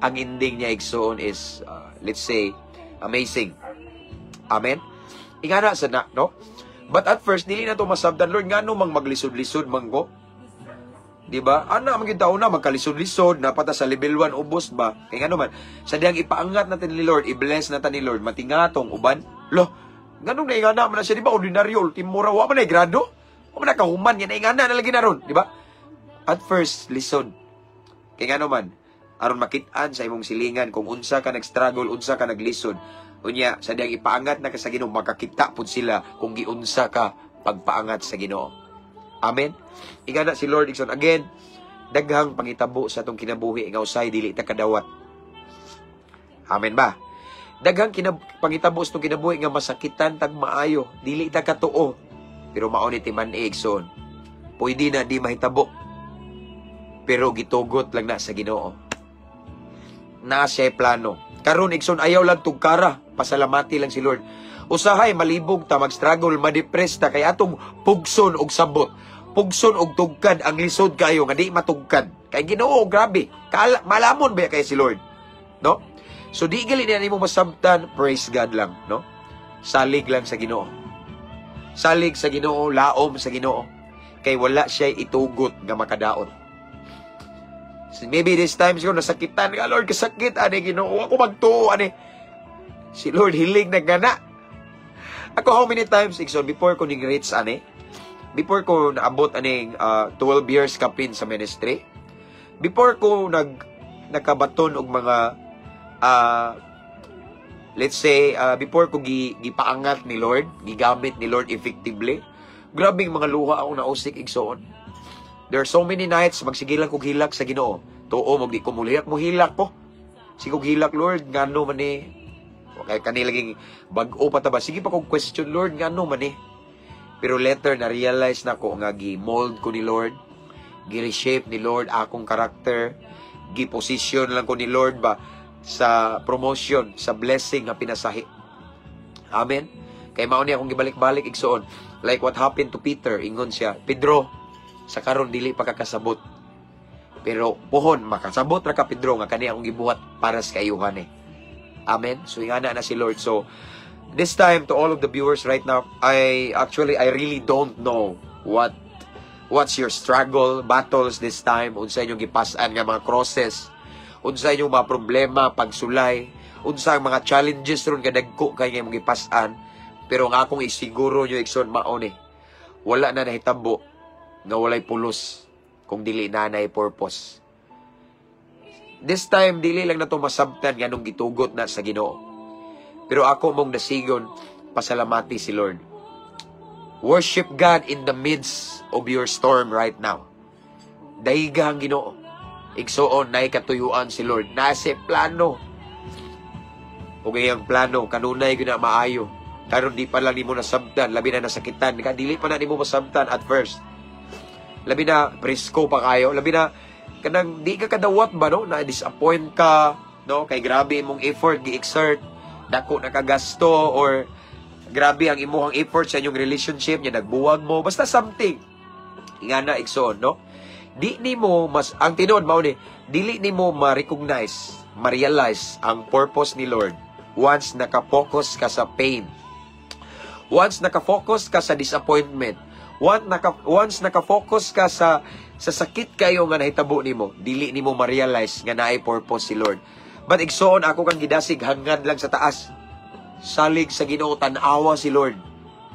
Ang ending niya, igsoon, is let's say amazing. Amen. Ingana sa na, no? But at first dili na to masabtan, "Lord, ngano mang maglisod-lisod man ko?" Di ba? Ana man gyud na magkalisod-lisod, napata sa level 1 ubos ba? Kay ngano man sa diyang ipaangat natin ni Lord, i-bless natin ni Lord, matingatong uban. Lo, nganong naingana man na siya, di ba? Ordinaryo, ultimo ra, wa man na grado. Wa man na kahuman, yan naingana na lagi na ron, di ba? At first, lisod. Kay ngano man, aron makit-an sa imong silingan kung unsa ka nag-struggle, unsa ka naglisod. Unya, sa diyang ipaangat na ka sa Ginoo, makakita pud sila kung giunsa ka pagpaangat sa Ginoo. Amen. Ingana si Lord, igsoon. Again, daghang pangitabo sa atong kinabuhi nga usay dili ta kadawat. Amen ba? Daghang pangitabo sa atong kinabuhi nga masakitan tag maayo, dili ta katuo. Pero mao ni timan-i, igsoon. Pwede na di mahitabo. Pero gitugot lang na sa Ginoo. Na siya plano. Karon, igsoon, ayaw lang tugkara, pasalamati lang si Lord. Usahay malibog ta, mag-struggle, ma-depress ta kay atong pugson og sabot. Pugson og tugkad ang lisod kayo nga di matugkad. Kay Ginoo, grabe. Kala, malamon ba kay si Lord? No? So di gali niya nimo masabtan, praise God lang, no? Salig lang sa Ginoo. Salig sa Ginoo, laom sa Ginoo. Kay wala siya itugot nga makadaot. So maybe this time siguro nasakitan ka, "Lord, kasakit ani Ginoo. Ako magtuo ani." Si Lord hilig nagana. Ako, how many times, igsoon, before ko ning reach ani, before ko naabot aning 12 years kapin sa ministry, before ko nakabaton og mga let's say before ko gipaangat ni Lord, gigamit ni Lord effectively, grabing mga luha ako nausik, igsoon. There are so many nights magsige lang kog hilak sa Ginoo. Tuo mo di ko mulihak, mo hilak ko. Sige kog hilak, "Lord, ngano man ni?" Okay, kani laging bag-o pa ta ba? Sige pa kog question, "Lord, ngano man ni?" Pero later na realize na ko nga gi-mold ko ni Lord, gi-reshape ni Lord akong karakter, gi-position lang ko ni Lord ba sa promotion, sa blessing nga pinasahi. Amen. Kay mao ni akong gibalik-balik, igsuon. Like what happened to Peter, ingon siya, "Pedro, sa karon dili pa ka kasabot. Pero pohon makasabot ra ka, Pedro, nga kani akong gibuhat para sa kaayuhan eh." Amen. So ingana na si Lord. So this time, to all of the viewers right now, I actually, I really don't know what's your struggle, battles this time, unsa inyong gipas-an nga mga crosses, unsa inyong mga problema, pagsulay, unsa ang mga challenges ron kadagko kay nga imong gipas-an. Pero ang akong isiguro nyo, igsoon, mao ni: wala na nahitabo nga walay pulos kung dili na nay purpose. This time, dili lang nato masabtan nganong gitugot na sa Ginoo. Pero ako mong dasigon, pasalamati si Lord. Worship God in the midst of your storm right now. Dayga ang Ginoo. Igsuon, naay katuyuan si Lord. Nasa plano. Ug iyang plano, kanunay gyud na maayo. Karon di pa lang nimo nasabtan, labi na nasakitan ka, dili pa na nimo masabtan at first. Labi na presko pa kayo, labi na kanang di ka kadawat ba, no, na disappoint ka, no, kay grabe imong effort gi-exert, dako na kagasto or grabe ang imong effort sa inyong relationship nya nagbuwag mo, basta something. Ingana, igsoon, no? Di nimo mas ang tinuod mao ni dili nimo ma-recognize, ma-realize ang purpose ni Lord once naka-focus ka sa pain. Once naka-focus ka sa disappointment, once naka-focus ka sa sakit kayo nga nahitabo nimo, dili nimo ma-realize nga naay purpose si Lord. But igsoon, ako kang gidasig, hangad lang sa taas. Salig sa Ginoo, tan-awa si Lord.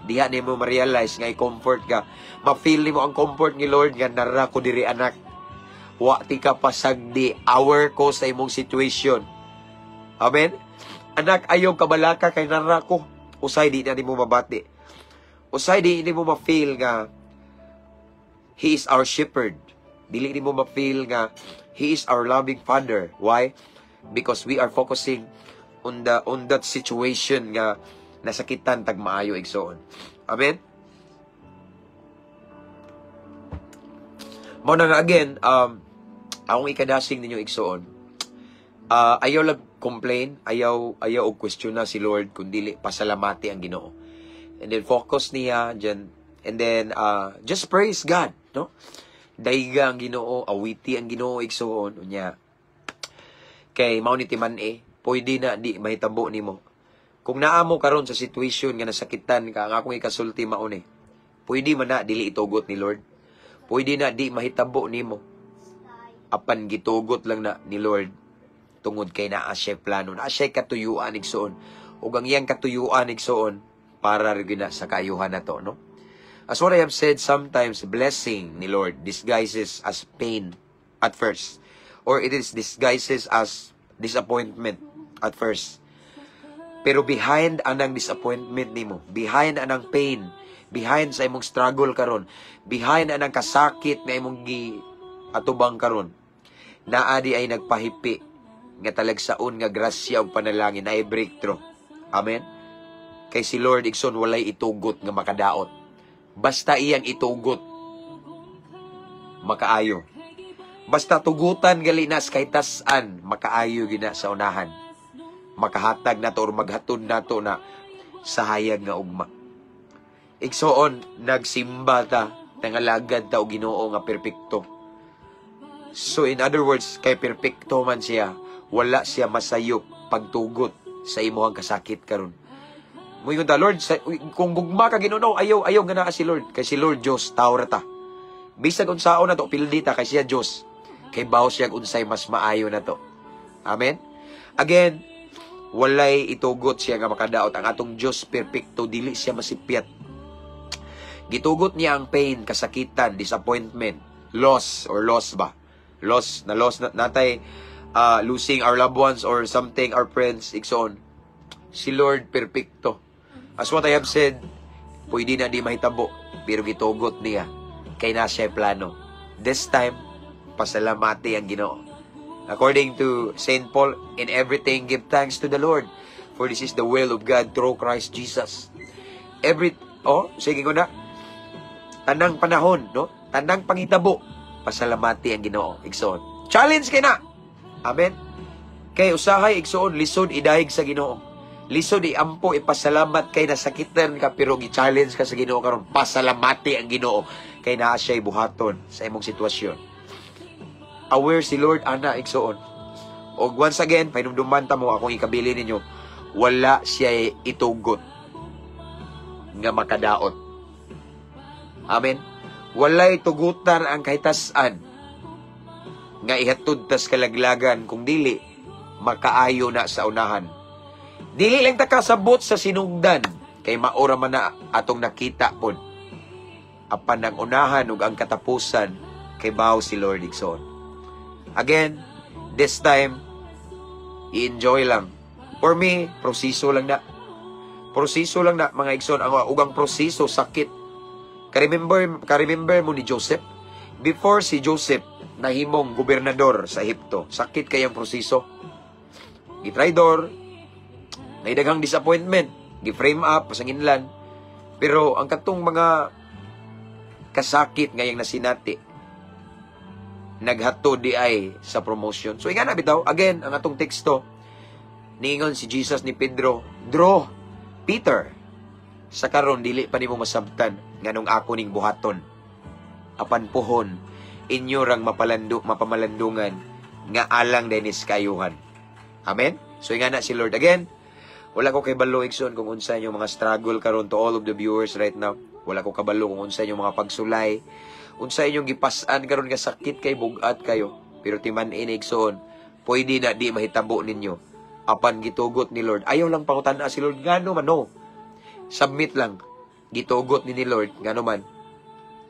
Diha nimo ma-realize nga i-comfort ka. Ma-feel nimo ang comfort ni Lord nga nara ko diri, anak. Wa ti ka pasagdi, aware ko sa imong situation. Amen? Anak, ayaw kabalaka kay nara ko. Usay di na nimo mabati. Usay di nimo ma-feel nga He is our shepherd. Dili nimo ma-feel nga He is our loving Father. Why? Because we are focusing on that situation nga nasakitan tag maayo, igsoon. Amen? Mao na nga again, akong ikadasig ninyo, igsoon. Ayaw lang complain, ayaw og question na si Lord kun dili pasalamati ang Ginoo. And then focus niya diyan and then just praise God, no? Dayga ang Ginoo, awiti ang Ginoo, igsoon, unya. Kay mao ni timan-i, pwede na di mahitabo nimo. Kung naa mo karon sa situation nga nasakitan ka, ang akong ikasulti mao ni: pwede man na dili itugot ni Lord. Pwede na di mahitabo nimo. Apan gitugot lang na ni Lord tungod kay naa siya plano, naa siya katuyuan, igsoon. Ug ang iyang katuyuan, igsoon, para rin na sa kaayuhan na to, no? As what I have said, sometimes blessing ni Lord disguises as pain at first. Or it is disguises as disappointment at first. Pero behind anang disappointment nimo, behind anang pain, behind sa imong struggle karon, behind anang kasakit nga imong gi atubang karon, naa di ay nagpahipi nga talagsaon nga grasya ug panalangin na breakthrough. Amen. Kay si Lord, igsoon, walay itugot nga makadaot. Basta iyang itugot, makaayo. Basta tugutan gali na sa kahitasan, makaayo gina sa unahan. Makahatag nato or maghatod nato na sa hayag nga ugma. Igsoon, nagsimba ta, nangalagad ta og Ginoo nga perpekto. So in other words, kay perpekto man siya, wala siya masayop pagtugot sa imuhang kasakit karon. Moingon ta, "Lord, sa, kung gugma ka Ginoo," ayaw ayaw nga naa si Lord, kay si Lord Dios, tao ra ta. Bisag unsaon na to, pildi ta kay siya Dios. Kay bawo siya unsay mas maayo na to. Amen. Again, walay itugot siya nga makadaot. Ang atong Dios perpekto, dili siya masipyat. Gitugot niya ang pain, kasakitan, disappointment, loss or loss ba? Loss, na loss na, natay losing our loved ones or something, our friends, igsoon. Si Lord perpekto. As what I have said, pwede na di mahitabo, pero gitugot niya kay na siya plano. This time, pasalamati ang Ginoo. According to St. Paul, "In everything give thanks to the Lord, for this is the will of God through Christ Jesus." Every, oh, sige ko na, tanang panahon, no? Tanang pangitabo, pasalamati ang Ginoo, igsoon. Challenge kay na. Amen. Kay usahay, igsoon, lisod idayeg sa Ginoo. Lisod iampo, ipasalamat kay nasakitan ka, pero gi-challenge ka sa Ginoo karon, pasalamati ang Ginoo kay naa siya'y buhaton sa imong sitwasyon. Aware si Lord ana, igsoon. Og once again, pahinumduman ta mo akong ikabili ninyo, wala siya itugot nga makadaot. Amen. Walay tugutan ang kahitas-an nga ihatod tas kalaglagan kung dili makaayo na sa unahan. Dili lang ta kasabot sa sinugdan kay maora man na atong nakita pod. Apan ang unahan ug ang katapusan, kay baw si Lord, igsoon. Again, this time, i-enjoy lang. For me, proseso lang na. Proseso lang na, mga igsoon. Ang ugang proseso, sakit. Ka-remember mo ni Joseph? Before si Joseph nahimong gobernador sa Ehipto, sakit kayang proseso. Gitraidor, naidaghang disappointment, gi-frame up, pasanginlan. Pero ang katong mga kasakit ngayang nasinati, naghatod di ay sa promotion. So ingana bitaw, again, ang atong teksto, niingon si Jesus ni Pedro, "Dro, Peter, sa karon dili pa nimo masabtan nganong ako ning buhaton. Apan puhon, inyo rang mapalando, mapamalandungan nga alang dinis kaayuhan." Amen? So ingana si Lord again. Wala ko kabalo, igsoon, kung unsa inyong mga struggle karon, to all of the viewers right now. Wala ko kabalo kung unsa inyong mga pagsulay. Unsa inyong gipas-an karon nga sakit kay bugat kayo. Pero timan-i, igsoon, pwede na di mahitabo ninyo. Apan gitugot ni Lord. Ayaw lang pangutan-a si Lord ngano man, no. Submit lang. Gitugot ni Lord ngano man.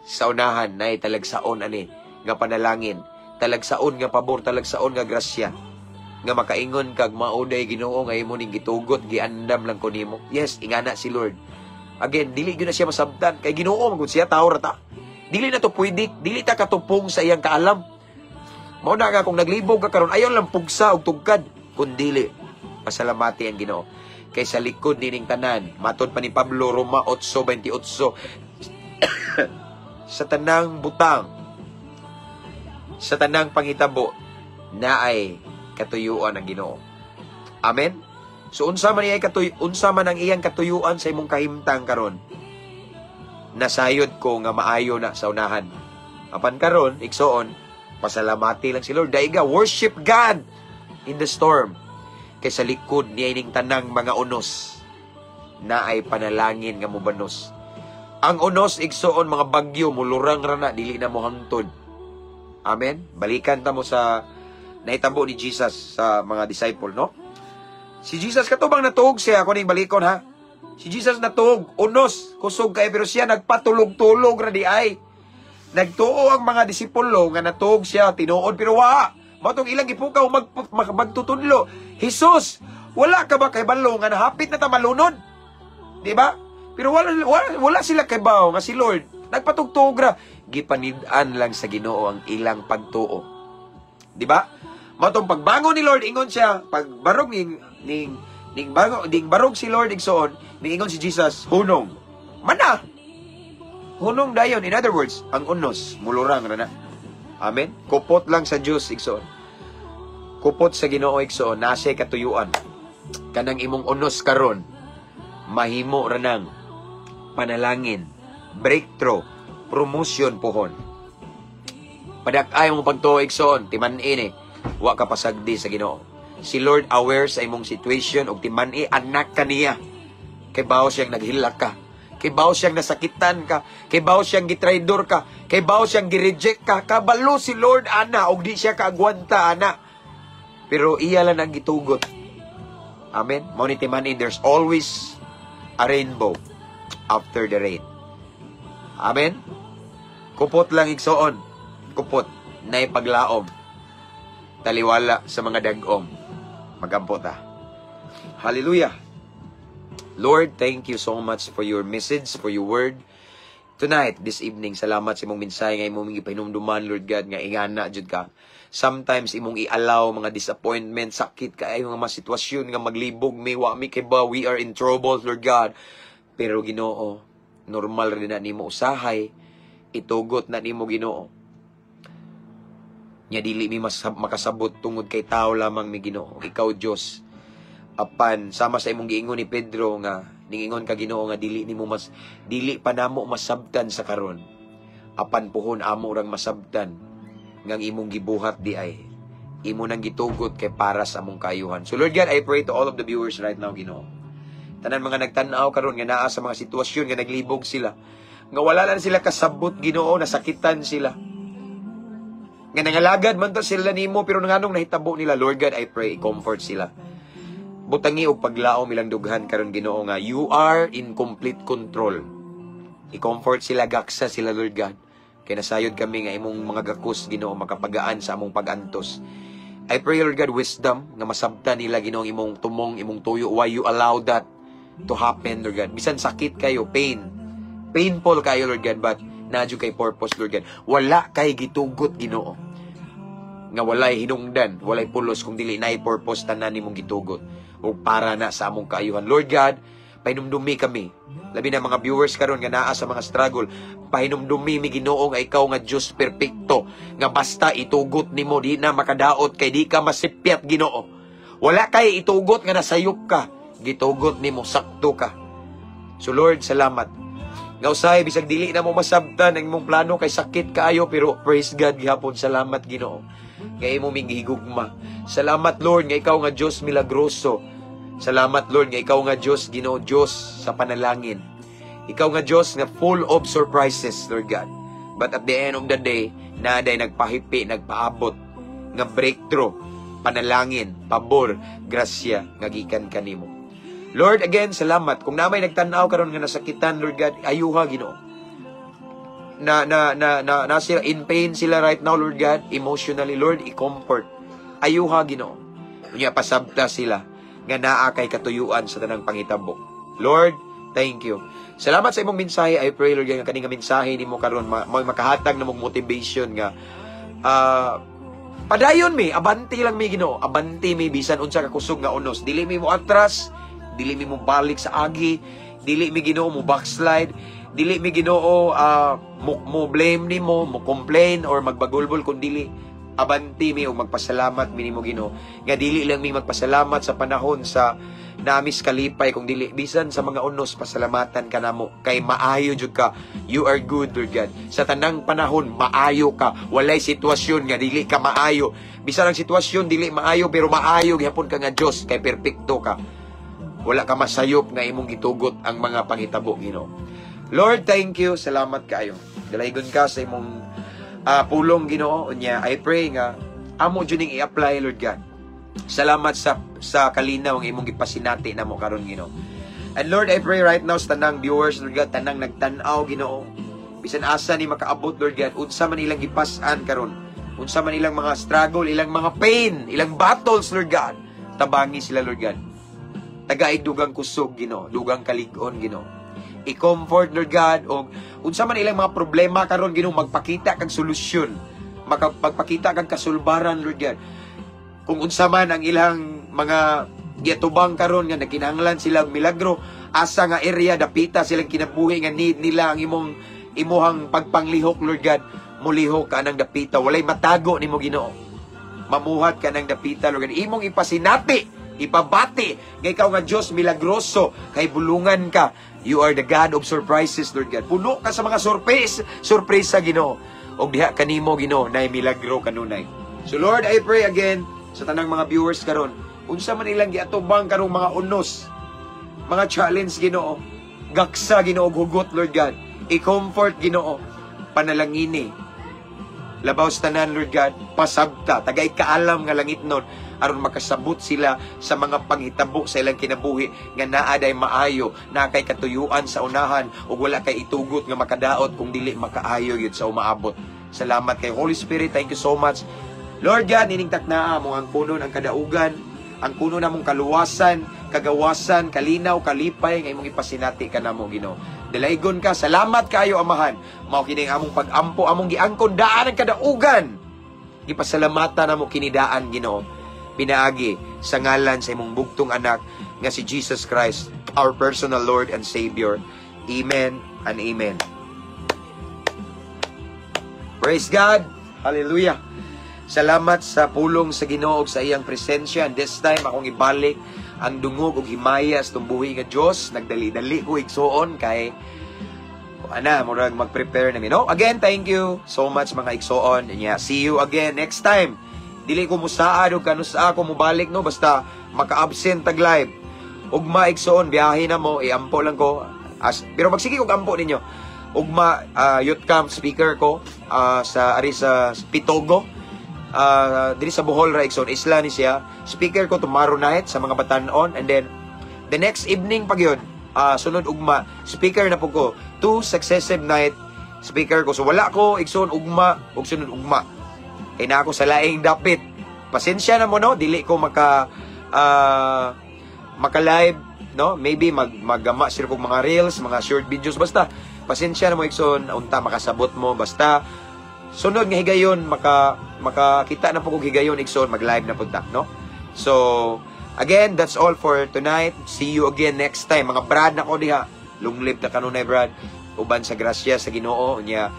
Sa unahan nay talagsaon ani nga panalangin, talagsaon nga pabor, talagsaon nga grasya nga makaingon kag, "Mao day, Ginoo, nga imo ning gitugot, giandam lang ko nimo." Yes, ingana si Lord. Again, dili gyud na siya masabtan kay Ginoo man gud siya, tawo ra ta. Dili na to pwede, dili ta katupong sa iyang kaalam. Mao na nga kung naglibog ka karon, ayaw lang pugsa og tugkad, kun dili pasalamati ang Ginoo. Kay sa likod nining tanan, matod pa ni Pablo, Roma 8:28, sa tanang butang, sa tanang panghitabo, naay katuyuan ang Ginoo. Amen. So unsa man ang iyang katuyuan sa imong kahimtang karon, nasayod ko nga maayo na sa unahan. Apan karon, igsoon, pasalamati lang si Lord. Daiga, worship God in the storm. Kay sa likod niya ining tanang mga unos, na ay panalangin nga mobanos. Ang unos, igsoon, mga bagyo, mulurang ra na, dili na mo hangtod. Amen? Balikan ta mo sa nahitabo ni Jesus sa mga disciple, no? Si Jesus katubang natuog siya, ako ning balikon ha. Si Jesus natuog, unos, kusog kay, pero siya nagpatulog-tulog ra di ay. Nagtuo ang mga disipulo nga natuog siya, tinuod, pero wa. Mao tong ilang gipukaw magtutudlo. "Jesus, wala ka ba kabalo nga nahapit na ta malunod?" Di ba? Pero wala sila kabaw nga si Lord nagpatugtog ra. Gipanid-an lang sa Ginoo ang ilang pagtuo. Di ba? Mao tong pagbangon ni Lord, ingon siya, pagbarog ning ning ning bago ning barog si Lord, igsoon, niingon si Jesus, "Hunong." Mana. Hunong dayon. In other words, ang unos mulurang ra na. Amen. Kupot lang sa Dios, igsoon. Kupot sa Ginoo, igsoon, nasa katuyuan. Kanang imong unos karon mahimo ra nang panalangin, breakthrough, promotion pohon. Padak-ay mong pagtuo, igsoon, timan-i ni. Wa ka pasagdi sa Ginoo. Si Lord aware sa imong situation ug timan-i, anak ka niya. Kay bawo siyang naghilak ka. Kay bawo siyang nasakitan ka. Kay bawo siyang gitraidor ka. Kay bawo siyang gireject ka. Kabalo si Lord ana ug di siya kaagwanta ana. Pero iya lang ang gitugot. Amen. Mao ni timan-i, there's always a rainbow after the rain. Amen. Kupot lang, igsoon. Kupot na paglaom. Taliwala sa mga dagom. Magampo ta. Hallelujah. Lord, thank you so much for your message, for your word. Tonight, this evening, salamat sa imong mensahe nga imong gipahinumduman, Lord God, nga ingana jud ka. Sometimes imong i-allow mga disappointment, sakit kaayo nga mga sitwasyon nga maglibog mi, wa mi kay ba we are in trouble, Lord God. Pero Ginoo, normal rin na nimo usahay, itugot na nimo, Ginoo. Nya dili mi makasabot tungod kay tao lamang mi, Ginoo. Ikaw Dios. Apan sama sa imong giingon ni Pedro nga ningingon ka, Ginoo, nga dili pa namo masabtan sa karon. Apan puhon amo rang masabtan ngang imong gibuhat di ay imo nang gitugot kay para sa among kaayuhan. So Lord God, I pray to all of the viewers right now, Ginoo. Tanan mga nagtan-aw karon nga naa sa mga sitwasyon nga naglibog sila. Nga wala lang sila kasabot, Ginoo, nasakitan sila. Nga nangalagad man to sila nimo pero nganong nahitabo nila, Lord God, I pray i-comfort sila. Butangi og paglaom ilang dughan karon, Ginoo, nga you are in complete control. I-comfort sila, gaksa sila, Lord God. Kay nasayod kami nga imong mga gakos, Ginoo, makapagaan sa among pagantos. I pray, Lord God, wisdom nga masabtan nila, Ginoo, imong tumong, imong tuyo, why you allow that to happen, Lord God. Bisan sakit kayo, pain. Painful kayo, Lord God, but naa jud kay purpose, Lord God. Wala kay gitugot, Ginoo, nga walay hinungdan, walay pulos kung dili naay purpose tanan nimong gitugot o para na sa among kaayuhan. Lord God, pahinumdumi kami. Labi na mga viewers karon nga naa sa mga struggle, pahinumdumi mi, Ginoo, nga ikaw nga Dios perpekto, nga basta itugot nimo di na makadaot kay di ka masipyat, Ginoo. Wala kay itugot nga nasayop ka, gitugot nimo sakto ka. So Lord, salamat. Nga usahay bisag dili na mo masabtan ang imong plano kay sakit kaayo, pero praise God gihapon, salamat, Ginoo. Nga imo ming gihigugma. Salamat, Lord, nga ikaw nga Dios milagroso. Salamat, Lord, nga ikaw nga Dios, Ginoo, Dios sa panalangin. Ikaw nga Dios nga full of surprises, Lord God. But at the end of the day, naa day nagpahipi, nagpaabot nga breakthrough, panalangin, pabor, grasya nga gikan kanimo. Lord, again, salamat. Kung naa may nagtan-aw karon nga nasakitan, Lord God, ayuha, Ginoo. Na na na na, na sila in pain sila right now, Lord God, emotionally, Lord, i-comfort. Ayuha, Ginoo. Unya pasabta sila nga naa kay katuyuan sa tanang pangitabo. Lord, thank you. Salamat sa imong mensahe. I pray, Lord, nga kani nga mensahe nimo karon makahatag na mong motivation nga padayon mi, abanti lang mi, Ginoo. Abanti mi bisan unsa ka kusog nga unos. Dili mi mo atras, dili mi mo balik sa agi, dili mi, Ginoo, mo backslide, dili mi, Ginoo, mo blame nimo, mo complain or magbagulbol kun dili abanti mi og magpasalamat mi nimo, Ginoo. Nga dili lang mi magpasalamat sa panahon sa namis kalipay kung dili bisan sa mga unos pasalamatan ka namo kay maayo jud ka. You are good, Lord God. Sa tanang panahon maayo ka. Walay sitwasyon nga dili ka maayo. Bisan ang sitwasyon dili maayo pero maayo gihapon ka nga Dios kay perpekto ka. Wala ka masayop nga imong gitugot ang mga panghitabo, Ginoo. Lord, thank you. Salamat kaayo. Dalaygon ka sa imong pulong, Ginoo. Unya I pray nga amo jud ning i-apply, Lord God. Salamat sa kalinaw ang imong gipasinati namo karon, Ginoo. And Lord, I pray right now sa tanang viewers, Lord God, tanang nagtan-aw, Ginoo. Bisan asa ni makaabot, Lord God, unsa man ilang gipas-an karon, unsa man ilang mga struggle, ilang mga pain, ilang battles, Lord God. Tabangi sila, Lord God. Tagaig dugang kusog, Ginoo, dugang kalig-on, Ginoo. I-comfort, Lord God, og unsa man ilang mga problema karon, Ginoo, magpakita kag solusyon. Magpakita kag kasulbaran, Lord God. Kung unsa man ang ilang mga giatubang karon nga nagkinahanglan sila og milagro, asa nga area dapita silang kinabuhi nga need nila ang imong imuhang pagpanglihok, Lord God, mulihok ka nang dapita. Walay matago nimo, Ginoo. Mamuhat ka ng dapita, Lord God. Imong ipasinati, ipabati nga ikaw nga Dios milagroso kay bulungan ka. You are the God of surprises, Lord God. Puno ka sa mga surprise, surpresa, Ginoo. Og diha kanimo, Ginoo, nay milagro kanunay. So Lord, I pray again sa tanang mga viewers karon, unsa man ilang giatubang karong mga unos, mga challenge, Ginoo. Gaksa, Ginoo, hugot, Lord God. I-comfort, Ginoo. Panalangini. Labaw sa tanan, Lord God, pasabta, tagay kaalam nga langitnon aron makasabot sila sa mga panghitabo sa ilang kinabuhi nga naa day maayo, naa kay katuyuan sa unahan ug wala kay itugot nga makadaot kung dili makaayo yun sa umaabot. Salamat kay Holy Spirit. Thank you so much. Lord God, ining taknaa mo ang punon ang kadaugan, ang puno namong kaluwasan, kagawasan, kalinaw, kalipay nga imong ipasinati kanamo, Ginoo. Dalaygon ka, salamat kayo, Amahan. Mao kini ang among pag-ampo, among giangkon daan ang kadaugan. Gipasalamatan namo kini daan, Ginoo. Pinaagi sa ngalan sa imong bugtong anak nga si Jesus Christ, our personal Lord and Savior. Amen and amen. Praise God. Hallelujah. Salamat sa pulong sa Ginoo ug sa iyang presensya. And this time akong ibalik ang dungog ug himaya sa tumbuhi nga Dios. Nagdali-dali ko, igsuon, kay ana murag mag-prepare na mi. No? Again, thank you so much, mga igsuon. And yeah, see you again next time. Dili ko musaad og kanusa ako mubalik, no, basta maka-absent tag live. Ugma, igsuon, biyahe na mo, iampo lang ko. Pero magsige kog ampo ninyo. Ugma, youth camp speaker ko sa ari sa Pitogo. Diri sa Bohol ra, igsoon, isla ni siya. Speaker ko tomorrow night sa mga batanon and then the next evening pag yun, sunod ugma, speaker na po ko. Two successive night speaker ko. So wala ko, igsoon, ugma ug sunod ugma. Kay na ako sa laing dapit. Pasensya na mo, no, dili ko maka live, no? Maybe maggama sila kog mga reels, mga short videos, basta pasensya na mo, igsoon, unta makasabot mo. Basta sunod nga higayon makakita na po kog higayon, igsoon, mag-live na pud ta, no? So again, that's all for tonight. See you again next time, mga brad nako diha. Long live ta kanunay, brad, uban sa grasya sa Ginoo. Nya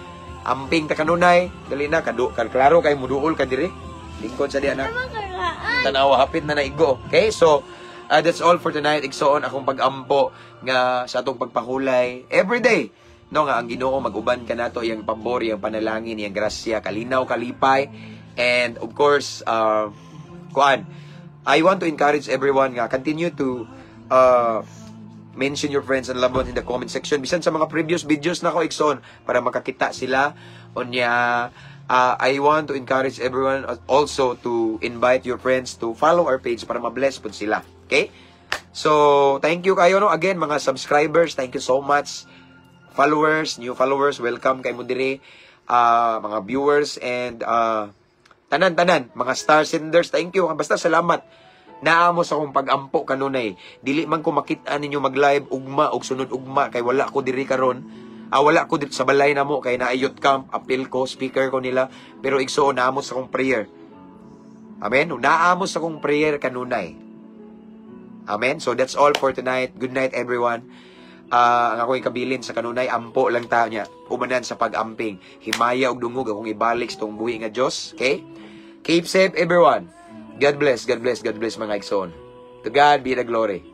amping ta kanunay, dali na kadu kan klaro kay muduol ka diri, lingkod sa di anak. Tanawa, hapit na naigo. Okay, so that's all for tonight, igsoon. Akong pag-ampo nga sa atong pagpahulay every day, no, nga ang Ginoo mag-uban kanato, iyang pabor, iyang panalangin, iyang grasya, kalinaw, kalipay. And of course, kuan, I want to encourage everyone nga continue to mention your friends and loved ones in the comment section bisan sa mga previous videos na ko, igsoon, para makakita sila. Unya I want to encourage everyone also to invite your friends to follow our page para ma-bless pud sila. Okay, so thank you kayo, no? Again, mga subscribers, thank you so much. Followers, new followers, welcome kay mo diri. Mga viewers and tanan-tanan, mga star senders, thank you. Basta salamat. Naa mo sa akong pag-ampo kanunay. Dili man ko makita ninyo mag-live ugma og sunod ugma kay wala ko diri karon. Ah, wala ko diri sa balay namo kay naa youth camp, apil ko, speaker ko nila. Pero igsuon, naa mo sa akong prayer. Amen? Naa mo sa akong prayer kanunay. Amen? So that's all for tonight. Good night, everyone. Ang akong ikabilin sa kanunay, ampo lang ta niya. Umanan sa pag-amping. Himaya og dungog akong ibalik sa tong buhi nga Dios. Okay? Keep safe, everyone. God bless, God bless, God bless, mga igsoon. To God be the glory.